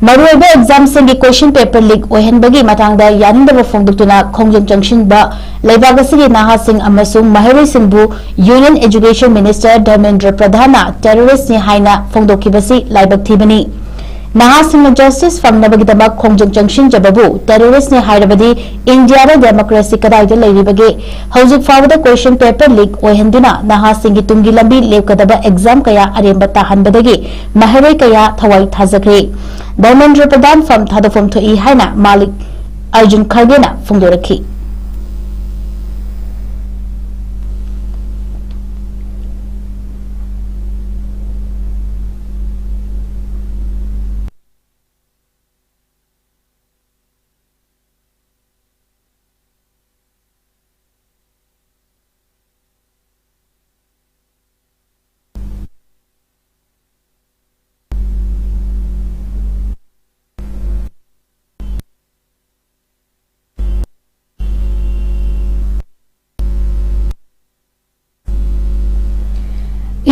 ꯃꯔꯨꯑꯣꯏꯕ examꯁꯤꯡꯒꯤ question paper leak ꯑꯣꯏꯍꯟꯕꯒꯤ ꯃꯇꯥꯡꯗ ꯌꯥꯅꯤꯡꯗꯕ ꯐꯣꯡꯗꯣꯛꯇꯨꯅ ꯈꯣꯡꯖꯪ ꯆꯪꯁꯤꯟꯕ ꯂꯩꯕꯥꯛ ꯑꯁꯤꯒꯤ ꯅꯍꯥꯁꯤꯡ ꯑꯃꯁꯨꯡ ꯃꯍꯩꯔꯣꯏꯁꯤꯡꯕꯨ Union Education Minister ꯙꯔꯃꯦꯟꯗ꯭ꯔ ꯄ꯭ꯔꯙꯥꯟꯅ terroristꯅꯤ ꯍꯥꯏꯅ ꯐꯣꯡꯗꯣꯛꯈꯤꯕꯁꯤ ꯂꯥꯏꯕꯛ ꯊꯤꯕꯅꯤ꯫ ꯅꯍꯥꯁꯤꯡꯅ justice ꯐꯪꯅꯕꯒꯤꯗꯃꯛ ꯈꯣꯡꯖꯪ ꯆꯪꯁꯤꯟꯖꯕꯕꯨ terroristꯅꯤ ꯍꯥꯏꯔꯕꯗꯤ ꯏꯟꯗꯤꯌꯥꯗ democracy ꯀꯗꯥꯏꯗ ꯂꯩꯔꯤꯕꯒꯦ? ꯍꯧꯖꯤꯛ ꯐꯥꯎꯕꯗ question paper leak ꯑꯣꯏꯍꯟꯗꯨꯅ ꯅꯍꯥꯁꯤꯡꯒꯤ ꯇꯨꯡꯒꯤ ꯂꯝꯕꯤ ꯂꯦꯞꯀꯗꯕ exam ꯀꯌꯥ ꯑꯔꯦꯝꯕ ꯇꯥꯍꯟꯕꯗꯒꯤ ꯃꯍꯩꯔꯣꯏ ꯀꯌꯥ ꯊꯋꯥꯏ ꯊꯥꯖꯈ꯭ꯔꯦ꯫ ꯙꯔꯃꯦꯟꯗ꯭ꯔ ꯄ꯭ꯔꯙꯥꯟ from ꯊꯥꯗꯣꯛꯐꯝ ꯊꯣꯛꯏ ꯍꯥꯏꯅ ꯃꯥꯂꯤꯛ ꯑꯔꯖꯨꯟ ꯈꯔꯒꯦꯅ ꯐꯣꯡꯗꯣꯔꯛꯈꯤ꯫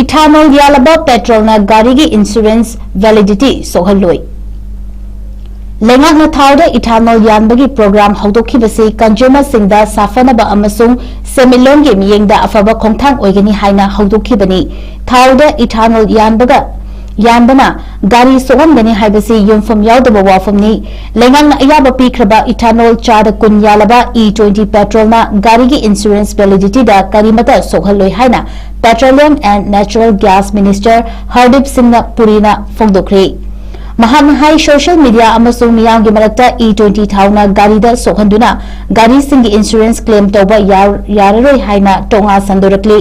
Ethanol ꯌꯥꯜꯂꯕ petrolꯅ ꯒꯥꯔꯤꯒꯤ insurance validity ꯁꯣꯛꯍꯜꯂꯣꯏ꯫ ꯂꯩꯉꯥꯛꯅ ꯊꯥꯎꯗ ethanol ꯌꯥꯟꯕꯒꯤ program ꯍꯧꯗꯣꯛꯈꯤꯕꯁꯤ consumerꯁꯤꯡꯗ ꯁꯥꯐꯅꯕ ꯑꯃꯁꯨꯡ ꯁꯦꯟꯃꯤꯠꯂꯣꯟꯒꯤ ꯃꯤꯠꯌꯦꯡꯗ ꯑꯐꯕ ꯈꯣꯡꯊꯥꯡ ꯑꯣꯏꯒꯅꯤ ꯍꯥꯏꯅ ꯍꯧꯗꯣꯛꯈꯤꯕꯅꯤ꯫ ꯊꯥꯎꯗ ethanol ꯌꯥꯟꯕꯒ, ꯌꯥꯟꯕꯅ ꯒꯥꯔꯤ ꯁꯣꯛꯍꯟꯒꯅꯤ ꯍꯥꯏꯕꯁꯤ ꯌꯨꯝꯐꯝ ꯌꯥꯎꯗꯕ ꯋꯥꯐꯝꯅꯤ꯫ ꯂꯩꯉꯥꯛꯅ ꯑꯌꯥꯕ ꯄꯤꯈ꯭ꯔꯕ ethanol ꯆꯥꯗ ꯀꯨꯟ ꯌꯥꯜꯂꯕ E twenty petrolꯅ ꯒꯥꯔꯤꯒꯤ insurance validityꯗ ꯀꯔꯤꯃꯇ ꯁꯣꯛꯍꯜꯂꯣꯏ ꯍꯥꯏꯅ Petroleum and Natural Gas Minister Hardeep ꯁꯤꯡꯅ ꯄꯨꯔꯤꯅ ꯐꯣꯡꯗꯣꯛꯈ꯭ꯔꯦ꯫ ꯃꯍꯥꯛꯅ ꯍꯥꯏ, social media ꯑꯃꯁꯨꯡ ꯃꯤꯌꯥꯝꯒꯤ ꯃꯔꯛꯇ E twenty ꯊꯥꯎꯅ ꯒꯥꯔꯤꯗ ꯁꯣꯛꯍꯟꯗꯨꯅ ꯒꯥꯔꯤꯁꯤꯡꯒꯤ insurance claim ꯇꯧꯕ ꯌꯥꯔ-, ꯌꯥꯔꯔꯣꯏ ꯍꯥꯏꯅ ꯇꯣꯉꯥ ꯁꯟꯗꯣꯔꯛꯂꯤ꯫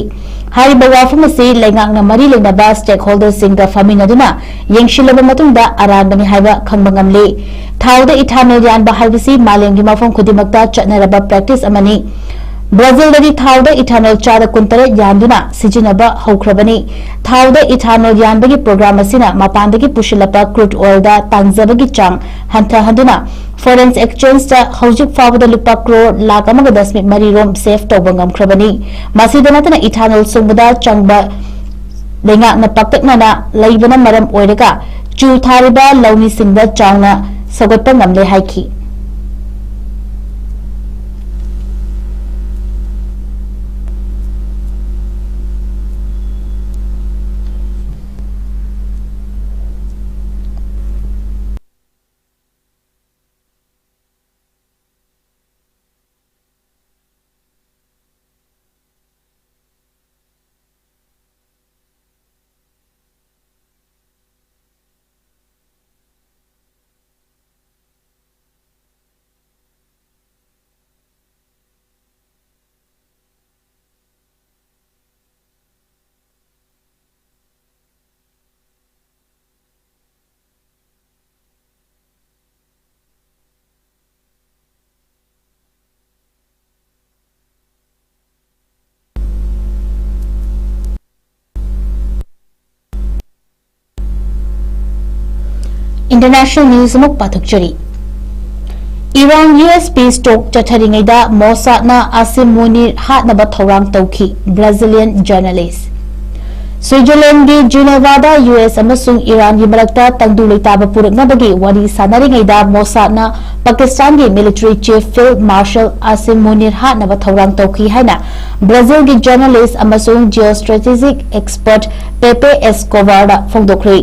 ꯍꯥꯏꯔꯤꯕ ꯋꯥꯐꯝ ꯑꯁꯤ ꯂꯩꯉꯥꯛꯅ ꯃꯔꯤ ꯂꯩꯅꯕ stakeholderꯁꯤꯡꯒ ꯐꯝꯃꯤꯟꯅꯗꯨꯅ ꯌꯦꯡꯁꯤꯜꯂꯕ ꯃꯇꯨꯡꯗ ꯑꯔꯥꯟꯕꯅꯤ ꯍꯥꯏꯕ ꯈꯪꯕ ꯉꯝꯂꯦ꯫ ꯊꯥꯎꯗ ethanol ꯌꯥꯟꯕ ꯍꯥꯏꯕꯁꯤ ꯃꯥꯂꯦꯝꯒꯤ ꯃꯐꯝ ꯈꯨꯗꯤꯡꯃꯛꯇ ꯆꯠꯅꯔꯕ practice ꯑꯃꯅꯤ꯫ ꯕ꯭ꯔꯥꯖꯤꯜꯗꯗꯤ ꯊꯥꯎꯗ ethanol ꯆꯥꯗ ꯀꯨꯟꯇꯔꯦꯠ ꯌꯥꯟꯗꯨꯅ ꯁꯤꯖꯤꯟꯅꯕ ꯍꯧꯈ꯭ꯔꯕꯅꯤ꯫ ꯊꯥꯎꯗ ethanol ꯌꯥꯟꯕꯒꯤ program ꯑꯁꯤꯅ ꯃꯄꯥꯟꯗꯒꯤ ꯄꯨꯁꯤꯜꯂꯛꯄ crude oilꯗ ꯇꯥꯡꯖꯕꯒꯤ ꯆꯥꯡ ꯍꯟꯊꯍꯟꯗꯨꯅ foreign exchangeꯇ ꯍꯧꯖꯤꯛ ꯐꯥꯎꯕꯗ ꯂꯨꯄꯥ ꯀ꯭ꯔꯣꯔ ꯂꯥꯈ ꯑꯃꯒ ꯗꯁꯃꯤꯛ ꯃꯔꯤ ꯔꯣꯝ save ꯇꯧꯕ ꯉꯝꯈ꯭ꯔꯕꯅꯤ꯫ ꯃꯁꯤꯗ ꯅꯠꯇꯅ ethanol ꯁꯨꯡꯕꯗ ꯆꯪꯕ ꯂꯩꯉꯥꯛꯅ ꯄꯥꯛꯇꯛꯅꯅ ꯂꯩꯕꯅ ꯃꯔꯝ ꯑꯣꯏꯔꯒ ꯆꯨ ꯊꯥꯔꯤꯕ ꯂꯧꯃꯤꯁꯤꯡꯗ ꯆꯥꯎꯅ ꯁꯧꯒꯠꯄ ꯉꯝꯂꯦ ꯍꯥꯏꯈꯤ꯫ International news ꯑꯃꯨꯛ ꯄꯥꯊꯣꯛꯆꯔꯤ꯫ Iran U S peace talk ꯆꯠꯊꯔꯤꯉꯩꯗ Mossadꯅ Asim Munir ꯍꯥꯠꯅꯕ ꯊꯧꯔꯥꯡ ꯇꯧꯈꯤ, Brazilian journalist꯫ Switzerlandꯒꯤ Genevaꯗ U S ꯑꯃꯁꯨꯡ Iranꯒꯤ ꯃꯔꯛꯇ ꯇꯪꯗꯨ ꯂꯩꯇꯥꯕ ꯄꯨꯔꯛꯅꯕꯒꯤ ꯋꯥꯔꯤ ꯁꯥꯟꯅꯔꯤꯉꯩꯗ Mossadꯅ ꯄꯥꯀꯤꯁꯇꯥꯟꯒꯤ military chief Field Marshal Asim Munir ꯍꯥꯠꯅꯕ ꯊꯧꯔꯥꯡ ꯇꯧꯈꯤ ꯍꯥꯏꯅ Brazilꯒꯤ journalist ꯑꯃꯁꯨꯡ geostrategic expert Pepe Escobarꯗ ꯐꯣꯡꯗꯣꯛꯈ꯭ꯔꯦ꯫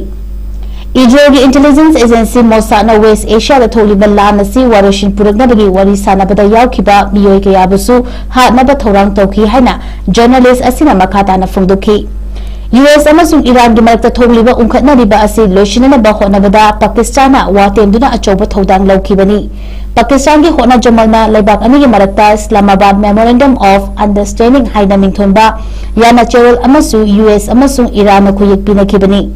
Israelꯒꯤ intelligence agency Mossadꯅ West Asiaꯗ ꯊꯣꯛꯂꯤꯕ ꯂꯥꯟ ꯑꯁꯤ ꯋꯥꯔꯣꯏꯁꯤꯟ ꯄꯨꯔꯛꯅꯕꯒꯤ ꯋꯥꯔꯤ ꯁꯥꯟꯅꯕꯗ ꯌꯥꯎꯈꯤꯕ ꯃꯤꯑꯣꯏ ꯀꯌꯥꯕꯨꯁꯨ ꯍꯥꯠꯅꯕ ꯊꯧꯔꯥꯡ ꯇꯧꯈꯤ ꯍꯥꯏꯅ journalist ꯑꯁꯤꯅ ꯃꯈꯥ ꯇꯥꯅ ꯐꯣꯡꯗꯣꯛꯈꯤ꯫ U S ꯑꯃꯁꯨꯡ Iranꯒꯤ ꯃꯔꯛꯇ ꯊꯣꯛꯂꯤꯕ ꯎꯪꯈꯠꯅꯔꯤꯕ ꯑꯁꯤ ꯂꯣꯏꯁꯤꯟꯅꯅꯕ ꯍꯣꯠꯅꯕꯗ ꯄꯥꯀꯤꯁꯇꯥꯟꯅ ꯋꯥ ꯇꯦꯝꯗꯨꯅ ꯑꯆꯧꯕ ꯊꯧꯗꯥꯡ ꯂꯧꯈꯤꯕꯅꯤ꯫ ꯄꯥꯀꯤꯁꯇꯥꯟꯒꯤ ꯍꯣꯠꯅꯖꯃꯜꯅ ꯂꯩꯕꯥꯛ ꯑꯅꯤꯒꯤ ꯃꯔꯛꯇ Islamabad Memorandum of Understanding ꯍꯥꯏꯅ ꯃꯤꯡꯊꯣꯟꯕ ꯌꯥꯅꯆꯦꯔꯣꯜ ꯑꯃꯁꯨ U S ꯑꯃꯁꯨꯡ Iranꯅ ꯈꯨꯌꯦꯛ ꯄꯤꯅꯈꯤꯕꯅꯤ꯫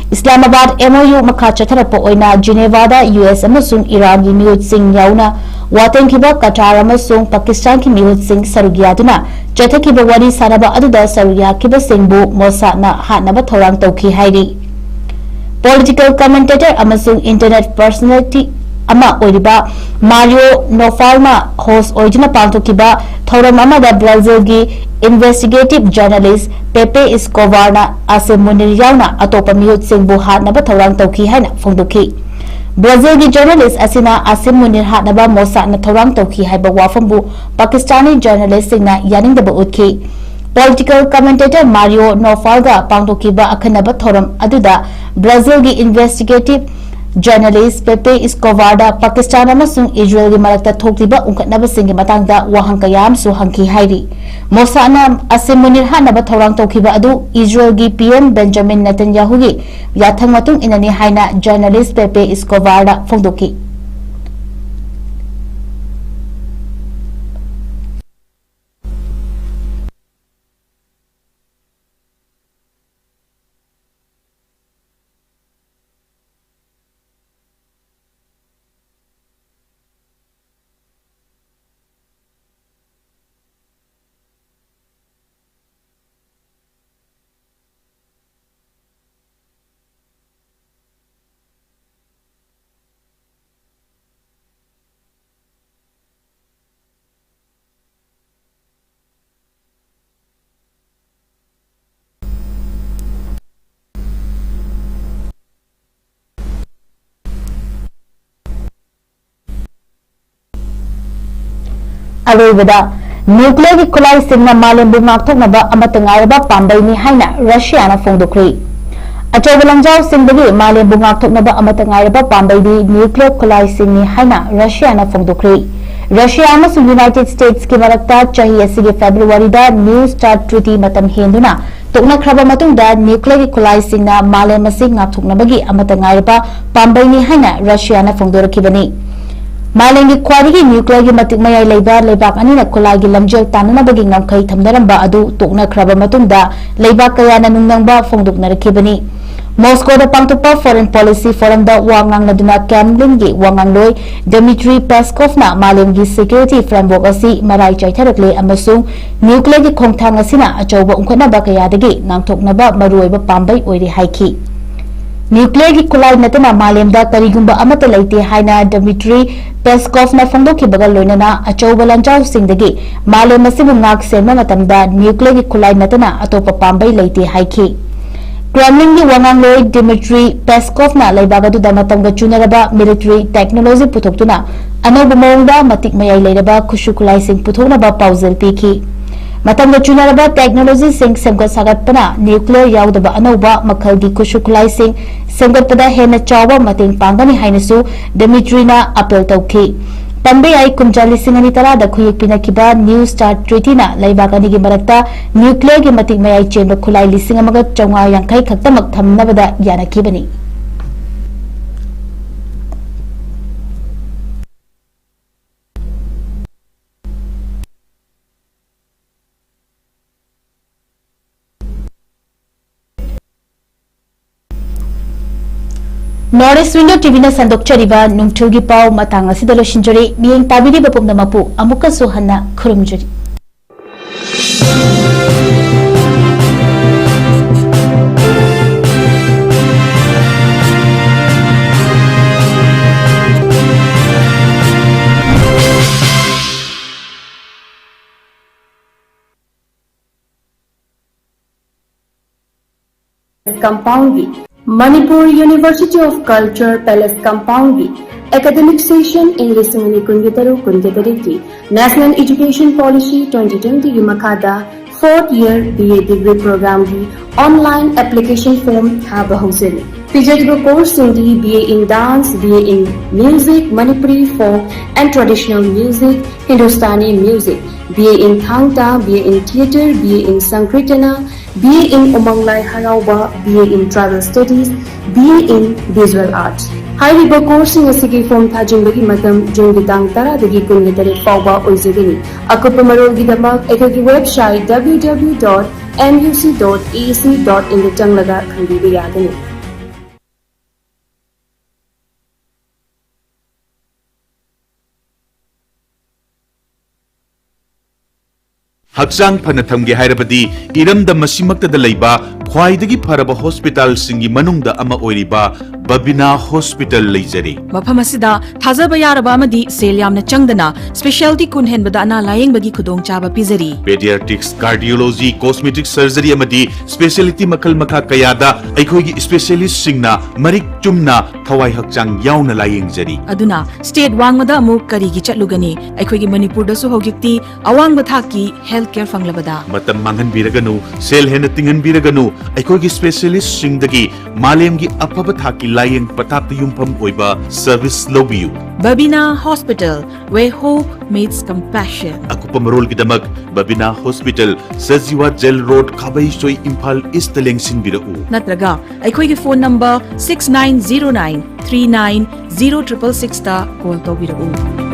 Islamabad M O U ꯃꯈꯥ ꯆꯠꯊꯔꯛꯄ ꯑꯣꯏꯅ Genevaꯗ U S ꯑꯃꯁꯨꯡ Iranꯒꯤ ꯃꯤꯑꯣꯏꯁꯤꯡ ꯌꯥꯎꯅ ꯋꯥꯇꯦꯝꯈꯤꯕ ꯀꯇꯥꯔ ꯑꯃꯁꯨꯡ ꯄꯥꯀꯤꯁꯇꯥꯟꯒꯤ ꯃꯤꯍꯨꯠꯁꯤꯡ ꯁꯔꯨꯛ ꯌꯥꯗꯨꯅ ꯆꯠꯊꯈꯤꯕ ꯋꯥꯔꯤ ꯁꯥꯅꯕ ꯑꯗꯨꯗ ꯁꯔꯨꯛ ꯌꯥꯈꯤꯕꯁꯤꯡꯕꯨ ꯃꯣꯁꯥꯗꯅ ꯍꯥꯠꯅꯕ ꯊꯧꯔꯥꯡ ꯇꯧꯈꯤ ꯍꯥꯏꯔꯤ꯫ Political commentator ꯑꯃꯁꯨꯡ internet personality ꯑꯃ ꯑꯣꯏꯔꯤꯕ ꯃꯥꯔꯤꯑꯣ ꯅꯣꯐꯥꯜꯅ host ꯑꯣꯏꯗꯨꯅ ꯄꯥꯡꯊꯣꯛꯈꯤꯕ ꯊꯧꯔꯝ ꯑꯃꯗ ꯕ꯭ꯔꯥꯖꯤꯜꯒꯤ investigative journalist ꯄꯦꯄꯦ ꯏꯁꯀꯣꯕꯥꯔꯅ ꯑꯁꯦꯝ ꯃꯨꯅꯤꯔ ꯌꯥꯎꯅ ꯑꯇꯣꯞꯄ ꯃꯤꯍꯨꯠꯁꯤꯡꯕꯨ ꯍꯥꯠꯅꯕ ꯊꯧꯔꯥꯡ ꯇꯧꯈꯤ ꯍꯥꯏꯅ ꯐꯣꯡꯗꯣꯛꯈꯤ꯫ ꯕ꯭ꯔꯥꯖꯤꯜꯒꯤ journalist ꯑꯁꯤꯅ ꯑꯁꯦꯝ ꯃꯨꯅꯤꯔ ꯍꯥꯠꯅꯕ ꯃꯣꯁꯥꯗꯅ ꯊꯧꯔꯥꯡ ꯇꯧꯈꯤ ꯍꯥꯏꯕ ꯋꯥꯐꯝꯕꯨ ꯄꯥꯀꯤꯁꯇꯥꯅꯤ journalistꯁꯤꯡꯅ ꯌꯥꯅꯤꯡꯗꯕ ꯎꯠꯈꯤ꯫ Political commentator ꯃꯥꯔꯤꯑꯣ ꯅꯣꯐꯥꯜꯒ ꯄꯥꯡꯊꯣꯛꯈꯤꯕ ꯑꯈꯟꯅꯕ ꯊꯧꯔꯝ ꯑꯗꯨꯗ ꯕ꯭ꯔꯥꯖꯤꯜꯒꯤ investigative journalist ꯄꯦꯄꯦ ꯏꯁꯀꯣꯕꯥꯔꯗ ꯄꯥꯀꯤꯁꯇꯥꯟ ꯑꯃꯁꯨꯡ ꯏꯖꯔꯦꯜꯒꯤ ꯃꯔꯛꯇ ꯊꯣꯛꯂꯤꯕ ꯎꯪꯈꯠꯅꯕꯁꯤꯡꯒꯤ ꯃꯇꯥꯡꯗ ꯋꯥꯍꯪ ꯀꯌꯥ ꯑꯃꯁꯨ ꯍꯪꯈꯤ ꯍꯥꯏꯔꯤ꯫ ꯃꯣꯁꯥꯗꯅ ꯑꯁꯦꯝ ꯃꯨꯅꯤꯔ ꯍꯥꯠꯅꯕ ꯊꯧꯔꯥꯡ ꯇꯧꯈꯤꯕ ꯑꯗꯨ ꯏꯖꯔꯦꯜꯒꯤ P M ꯕꯦꯟꯖꯥꯃꯤꯟ ꯅꯦꯇꯟꯌꯥꯍꯨꯒꯤ ꯌꯥꯊꯪ ꯃꯇꯨꯡ ꯏꯟꯅꯅꯤ ꯍꯥꯏꯅ journalist ꯄꯦꯄꯦ ꯏꯁꯀꯣꯕꯥꯔꯗ ꯐꯣꯡꯗꯣꯛꯈꯤ꯫ ꯑꯔꯣꯏꯕꯗ, nuclearꯒꯤ ꯈꯨꯠꯂꯥꯏꯁꯤꯡꯅ ꯃꯥꯂꯦꯝꯕꯨ ꯉꯥꯛꯊꯣꯛꯅꯕ ꯑꯃꯠꯇ ꯉꯥꯏꯔꯕ ꯄꯥꯝꯕꯩꯅꯤ ꯍꯥꯏꯅ ꯔꯁꯤꯌꯥꯅ ꯐꯣꯡꯗꯣꯛꯈ꯭ꯔꯦ꯫ ꯑꯆꯧꯕ ꯂꯥꯟꯖꯥꯎꯁꯤꯡꯗꯒꯤ ꯃꯥꯂꯦꯝꯕꯨ ꯉꯥꯛꯊꯣꯛꯅꯕ ꯑꯃꯠꯇ ꯉꯥꯏꯔꯕ ꯄꯥꯝꯕꯩꯗꯤ nuclear ꯈꯨꯠꯂꯥꯏꯁꯤꯡꯅꯤ ꯍꯥꯏꯅ ꯔꯁꯤꯌꯥꯅ ꯐꯣꯡꯗꯣꯛꯈ꯭ꯔꯦ꯫ ꯔꯁꯤꯌꯥ ꯑꯃꯁꯨꯡ United Statesꯀꯤ ꯃꯔꯛꯇ ꯆꯍꯤ ꯑꯁꯤꯒꯤ ꯐꯦꯕ꯭ꯔꯨꯋꯥꯔꯤꯗ New START treaty ꯃꯇꯝ ꯍꯦꯟꯗꯨꯅ ꯇꯣꯛꯅꯈ꯭ꯔꯕ ꯃꯇꯨꯡꯗ nuclearꯒꯤ ꯈꯨꯠꯂꯥꯏꯁꯤꯡꯅ ꯃꯥꯂꯦꯝ ꯑꯁꯤ ꯉꯥꯛꯊꯣꯛꯅꯕꯒꯤ ꯑꯃꯠꯇ ꯉꯥꯏꯔꯕ ꯄꯥꯝꯕꯩꯅꯤ ꯍꯥꯏꯅ ꯔꯁꯤꯌꯥꯅ ꯐꯣꯡꯗꯣꯔꯛꯈꯤꯕꯅꯤ꯫ ꯃꯥꯂꯦꯝꯒꯤ ꯈ꯭ꯋꯥꯏꯗꯒꯤ nuclearꯒꯤ ꯃꯇꯤꯛ ꯃꯌꯥꯏ ꯂꯩꯕ ꯂꯩꯕꯥꯛ ꯑꯅꯤꯅ ꯈꯨꯠꯂꯥꯏꯒꯤ ꯂꯝꯖꯦꯜ ꯇꯥꯟꯅꯅꯕꯒꯤ ꯉꯝꯈꯩ ꯊꯝꯅꯔꯝꯕ ꯑꯗꯨ ꯇꯣꯛꯅꯈ꯭ꯔꯕ ꯃꯇꯨꯡꯗ ꯂꯩꯕꯥꯛ ꯀꯌꯥꯅ ꯅꯨꯡꯅꯪꯕ ꯐꯣꯡꯗꯣꯛꯅꯔꯛꯈꯤꯕꯅꯤ꯫ ꯃꯣꯁꯀꯣꯗ ꯄꯥꯡꯊꯣꯛꯄ Foreign Policy Forumꯗ ꯋꯥ ꯉꯥꯡꯅꯗꯨꯅ Kremlinꯒꯤ ꯋꯥꯉꯥꯡꯂꯣꯏ Dmitry Peskovꯅ ꯃꯥꯂꯦꯝꯒꯤ security framework ꯑꯁꯤ ꯃꯔꯥꯏ ꯆꯥꯏꯊꯔꯛꯂꯦ ꯑꯃꯁꯨꯡ nuclearꯒꯤ ꯈꯣꯡꯊꯥꯡ ꯑꯁꯤꯅ ꯑꯆꯧꯕ ꯎꯪꯈꯠꯅꯕ ꯀꯌꯥꯗꯒꯤ ꯅꯥꯟꯊꯣꯛꯅꯕ ꯃꯔꯨꯑꯣꯏꯕ ꯄꯥꯝꯕꯩ ꯑꯣꯏꯔꯦ ꯍꯥꯏꯈꯤ꯫ Nuclearꯒꯤ ꯈꯨꯠꯂꯥꯏ ꯅꯠꯇꯅ ꯃꯥꯂꯦꯝꯗ ꯀꯔꯤꯒꯨꯝꯕ ꯑꯃꯠꯇ ꯂꯩꯇꯦ ꯍꯥꯏꯅ Dmitry Peskovꯅ ꯐꯣꯡꯗꯣꯛꯈꯤꯕꯒ ꯂꯣꯏꯅꯅ ꯑꯆꯧꯕ ꯂꯥꯟꯖꯥꯎꯁꯤꯡꯗꯒꯤ ꯃꯥꯂꯦꯝ ꯑꯁꯤꯕꯨ ꯉꯥꯛ ꯁꯦꯟꯕ ꯃꯇꯝꯗ nuclearꯒꯤ ꯈꯨꯠꯂꯥꯏ ꯅꯠꯇꯅ ꯑꯇꯣꯞꯄ ꯄꯥꯝꯕꯩ ꯂꯩꯇꯦ ꯍꯥꯏꯈꯤ꯫ Kremlinꯒꯤ ꯋꯥꯉꯥꯡꯂꯣꯏ Dmitry Peskovꯅ ꯂꯩꯕꯥꯛ ꯑꯗꯨꯗ ꯃꯇꯝꯒ ꯆꯨꯅꯔꯕ military technology ꯄꯨꯊꯣꯛꯇꯨꯅ ꯑꯅꯧꯕ ꯃꯑꯣꯡꯗ ꯃꯇꯤꯛ ꯃꯌꯥꯏ ꯂꯩꯔꯕ ꯈꯨꯠꯁꯨ ꯈꯨꯠꯂꯥꯏꯁꯤꯡ ꯄꯨꯊꯣꯛꯅꯕ ꯄꯥꯎꯖꯦꯜ ꯄꯤꯈꯤ꯫ ꯃꯇꯝꯒ ꯆꯨꯅꯔꯕ technologyꯁꯤꯡ ꯁꯦꯝꯒꯠ ꯁꯥꯒꯠꯄꯅ nuclear ꯌꯥꯎꯗꯕ ꯑꯅꯧꯕ ꯃꯈꯜꯒꯤ ꯈꯨꯠꯁꯨ ꯈꯨꯠꯂꯥꯏꯁꯤꯡ ꯁꯦꯝꯒꯠꯄꯗ ꯍꯦꯟꯅ ꯆꯥꯎꯕ ꯃꯇꯦꯡ ꯄꯥꯡꯒꯅꯤ ꯍꯥꯏꯅꯁꯨ Dmitryꯅ appeal ꯇꯧꯈꯤ꯫ ꯄꯟꯕ ꯌꯥꯏ, ꯀꯨꯝꯖꯥ ꯂꯤꯁꯤꯡ ꯑꯅꯤ ꯇꯔꯥꯗ ꯈꯨꯌꯦꯛ ꯄꯤꯅꯈꯤꯕ New START Treatyꯅ ꯂꯩꯕꯥꯛ ꯑꯅꯤꯒꯤ ꯃꯔꯛꯇ nuclearꯒꯤ ꯃꯇꯤꯛ ꯃꯌꯥꯏ ꯆꯦꯟꯕ ꯈꯨꯠꯂꯥꯏ ꯂꯤꯁꯤꯡ ꯑꯃꯒ ꯆꯥꯝꯃꯉꯥ ꯌꯥꯡꯈꯩ ꯈꯛꯇꯃꯛ ꯊꯝꯅꯕꯗ ꯌꯥꯅꯈꯤꯕꯅꯤ꯫ North East Window TVꯅ ꯁꯟꯗꯣꯛꯆꯔꯤꯕ ꯅꯨꯡꯊꯤꯜꯒꯤ ꯄꯥꯎ ꯃꯇꯥꯡ ꯑꯁꯤꯗ ꯂꯣꯏꯁꯤꯟꯖꯔꯤ꯫ ꯃꯤꯠꯌꯦꯡ ꯇꯥꯕꯤꯔꯤꯕ ꯄꯨꯝꯅꯃꯛꯄꯨ ꯑꯃꯨꯛꯀꯁꯨ ꯍꯟꯅ ꯈꯨꯔꯨꯝꯖꯔꯤ꯫ Compoundꯒꯤ Manipur University of Culture Palace Compoundꯒꯤ academic session ꯏꯪ ꯂꯤꯁꯤꯡ ꯑꯅꯤ ꯀꯨꯟꯒ ꯇꯔꯨꯛ ꯀꯨꯟꯒ ꯇꯔꯦꯠꯀꯤ National Education Policy twenty twentyꯒꯤ ꯃꯈꯥꯗ fourth year BA degree programꯒꯤ online application form ꯊꯥꯕ ꯍꯧꯖꯔꯤ꯫ ꯄꯤꯖꯔꯤꯕ courseꯁꯤꯡꯗꯤ BA in Dance, BA in Music, Manipuri Folk and Traditional Music, Hindustani Music, BA in Thangta, BA in Theatre, BA in Sankirtana, BA in Umang Lai Harauba, BA in Tribal Studies, BA in Visual Arts꯫ ꯍꯥꯏꯔꯤꯕ courseꯁꯤꯡ ꯑꯁꯤꯒꯤ form ꯊꯥꯖꯤꯟꯕꯒꯤ ꯃꯇꯝ Juneꯒꯤ ꯇꯥꯡ ꯇꯔꯥꯗꯒꯤ ꯀꯨꯟꯒ ꯇꯔꯦꯠ ꯐꯥꯎꯕ ꯑꯣꯏꯖꯒꯅꯤ꯫ ꯑꯀꯨꯞꯄ ꯃꯔꯣꯜꯒꯤꯗꯃꯛ ꯑꯩꯈꯣꯏꯒꯤ website www dot muc dot ac dot inꯗ ꯆꯪꯂꯒ ꯈꯪꯕꯤꯕ ꯌꯥꯒꯅꯤ꯫ ꯍꯛꯆꯥꯡ ꯐꯅ ꯊꯝꯒꯦ ꯍꯥꯏꯔꯕꯗꯤ ꯏꯔꯝꯗꯝ ꯑꯁꯤꯃꯛꯇꯗ ꯂꯩꯕ ꯈ꯭ꯋꯥꯏꯗꯒꯤ ꯐꯔꯕ ꯍꯣꯁꯄꯤꯇꯥꯜꯁꯤꯡꯒꯤ ꯃꯅꯨꯡꯗ ꯑꯃ ꯑꯣꯏꯔꯤꯕ ꯕꯕꯤꯅꯥ ꯍꯣꯁꯄꯤꯇꯥꯜ ꯂꯩꯖꯔꯤ꯫ ꯃꯐꯝ ꯑꯁꯤꯗ ꯊꯥꯖꯕ ꯌꯥꯔꯕ ꯑꯃꯗꯤ ꯁꯦꯜ ꯌꯥꯝꯅ ꯆꯪꯗꯅ ꯁ꯭ꯄꯦꯁꯤꯌꯦꯜꯇꯤ ꯀꯨꯟ ꯍꯦꯟꯕꯗ ꯑꯅꯥ ꯂꯥꯌꯦꯡꯕꯒꯤ ꯈꯨꯗꯣꯡꯆꯥꯕ ꯄꯤꯖꯔꯤ꯫ ꯄꯦꯗꯤꯌꯥꯇ꯭ꯔꯤꯛꯁ, ꯀꯥꯔꯗꯤꯑꯣꯂꯣꯖꯤ, ꯀꯣꯁꯃꯦꯇꯤꯛ ꯁꯔꯖꯔꯤ ꯑꯃꯗꯤ ꯁ꯭ꯄꯦꯁꯤꯌꯦꯂꯤꯇꯤ ꯃꯈꯜ ꯃꯈꯥ ꯀꯌꯥꯗ ꯑꯩꯈꯣꯏꯒꯤ ꯁ꯭ꯄꯦꯁꯤꯌꯦꯂꯤꯁꯁꯤꯡꯅ ꯃꯔꯤꯛ ꯆꯨꯝꯅ ꯊꯋꯥꯏ ꯍꯛꯆꯥꯡ ꯌꯥꯎꯅ ꯂꯥꯌꯦꯡꯖꯔꯤ꯫ ꯑꯗꯨꯅ ꯁ꯭ꯇꯦꯠ ꯋꯥꯡꯃꯗ ꯑꯃꯨꯛ ꯀꯔꯤꯒꯤ ꯆꯠꯂꯨꯒꯅꯤ? ꯑꯩꯈꯣꯏꯒꯤ ꯃꯅꯤꯄꯨꯔꯗꯁꯨ ꯍꯧꯖꯤꯛꯇꯤ ꯑꯋꯥꯡꯕ ꯊꯥꯛꯀꯤ ꯍꯦꯜꯊ ꯀꯦꯌꯔ ꯐꯪꯂꯕꯗ꯫ ꯃꯇꯝ ꯃꯥꯡꯍꯟꯕꯤꯔꯒꯅꯨ, ꯁꯦꯜ ꯍꯦꯟꯅ ꯇꯤꯡꯍꯟꯕꯤꯔꯒꯅꯨ, ꯑꯩꯈꯣꯏꯒꯤ ꯁ꯭ꯄꯦꯁꯤꯌꯦꯂꯤꯁꯁꯤꯡꯗꯒꯤ ꯃꯥꯂꯦꯝꯒꯤ ꯑꯐꯕ ꯊꯥꯛꯀꯤ ꯂꯥꯌꯦꯡ ꯄꯊꯥꯞꯇ ꯌꯨꯝꯐꯝ ꯑꯣꯏꯕ ꯁꯔꯚꯤꯁ ꯂꯧꯕꯤꯌꯨ꯫ Babina hospital, where hope meets compassion. ꯑꯀꯨꯞꯄ ꯃꯔꯣꯜꯒꯤꯗꯃꯛ Babina hospital, Sajiwa jail road, Khabeisoi, Imphal east ꯂꯦꯡꯁꯤꯟꯕꯤꯔꯛꯎ꯫ ꯅꯠꯇ꯭ꯔꯒ ꯑꯩꯈꯣꯏꯒꯤ phone number six nine zero nine three nine zero triple six ꯇ ꯀꯣꯜ ꯇꯧꯕꯤꯔꯛꯎ꯫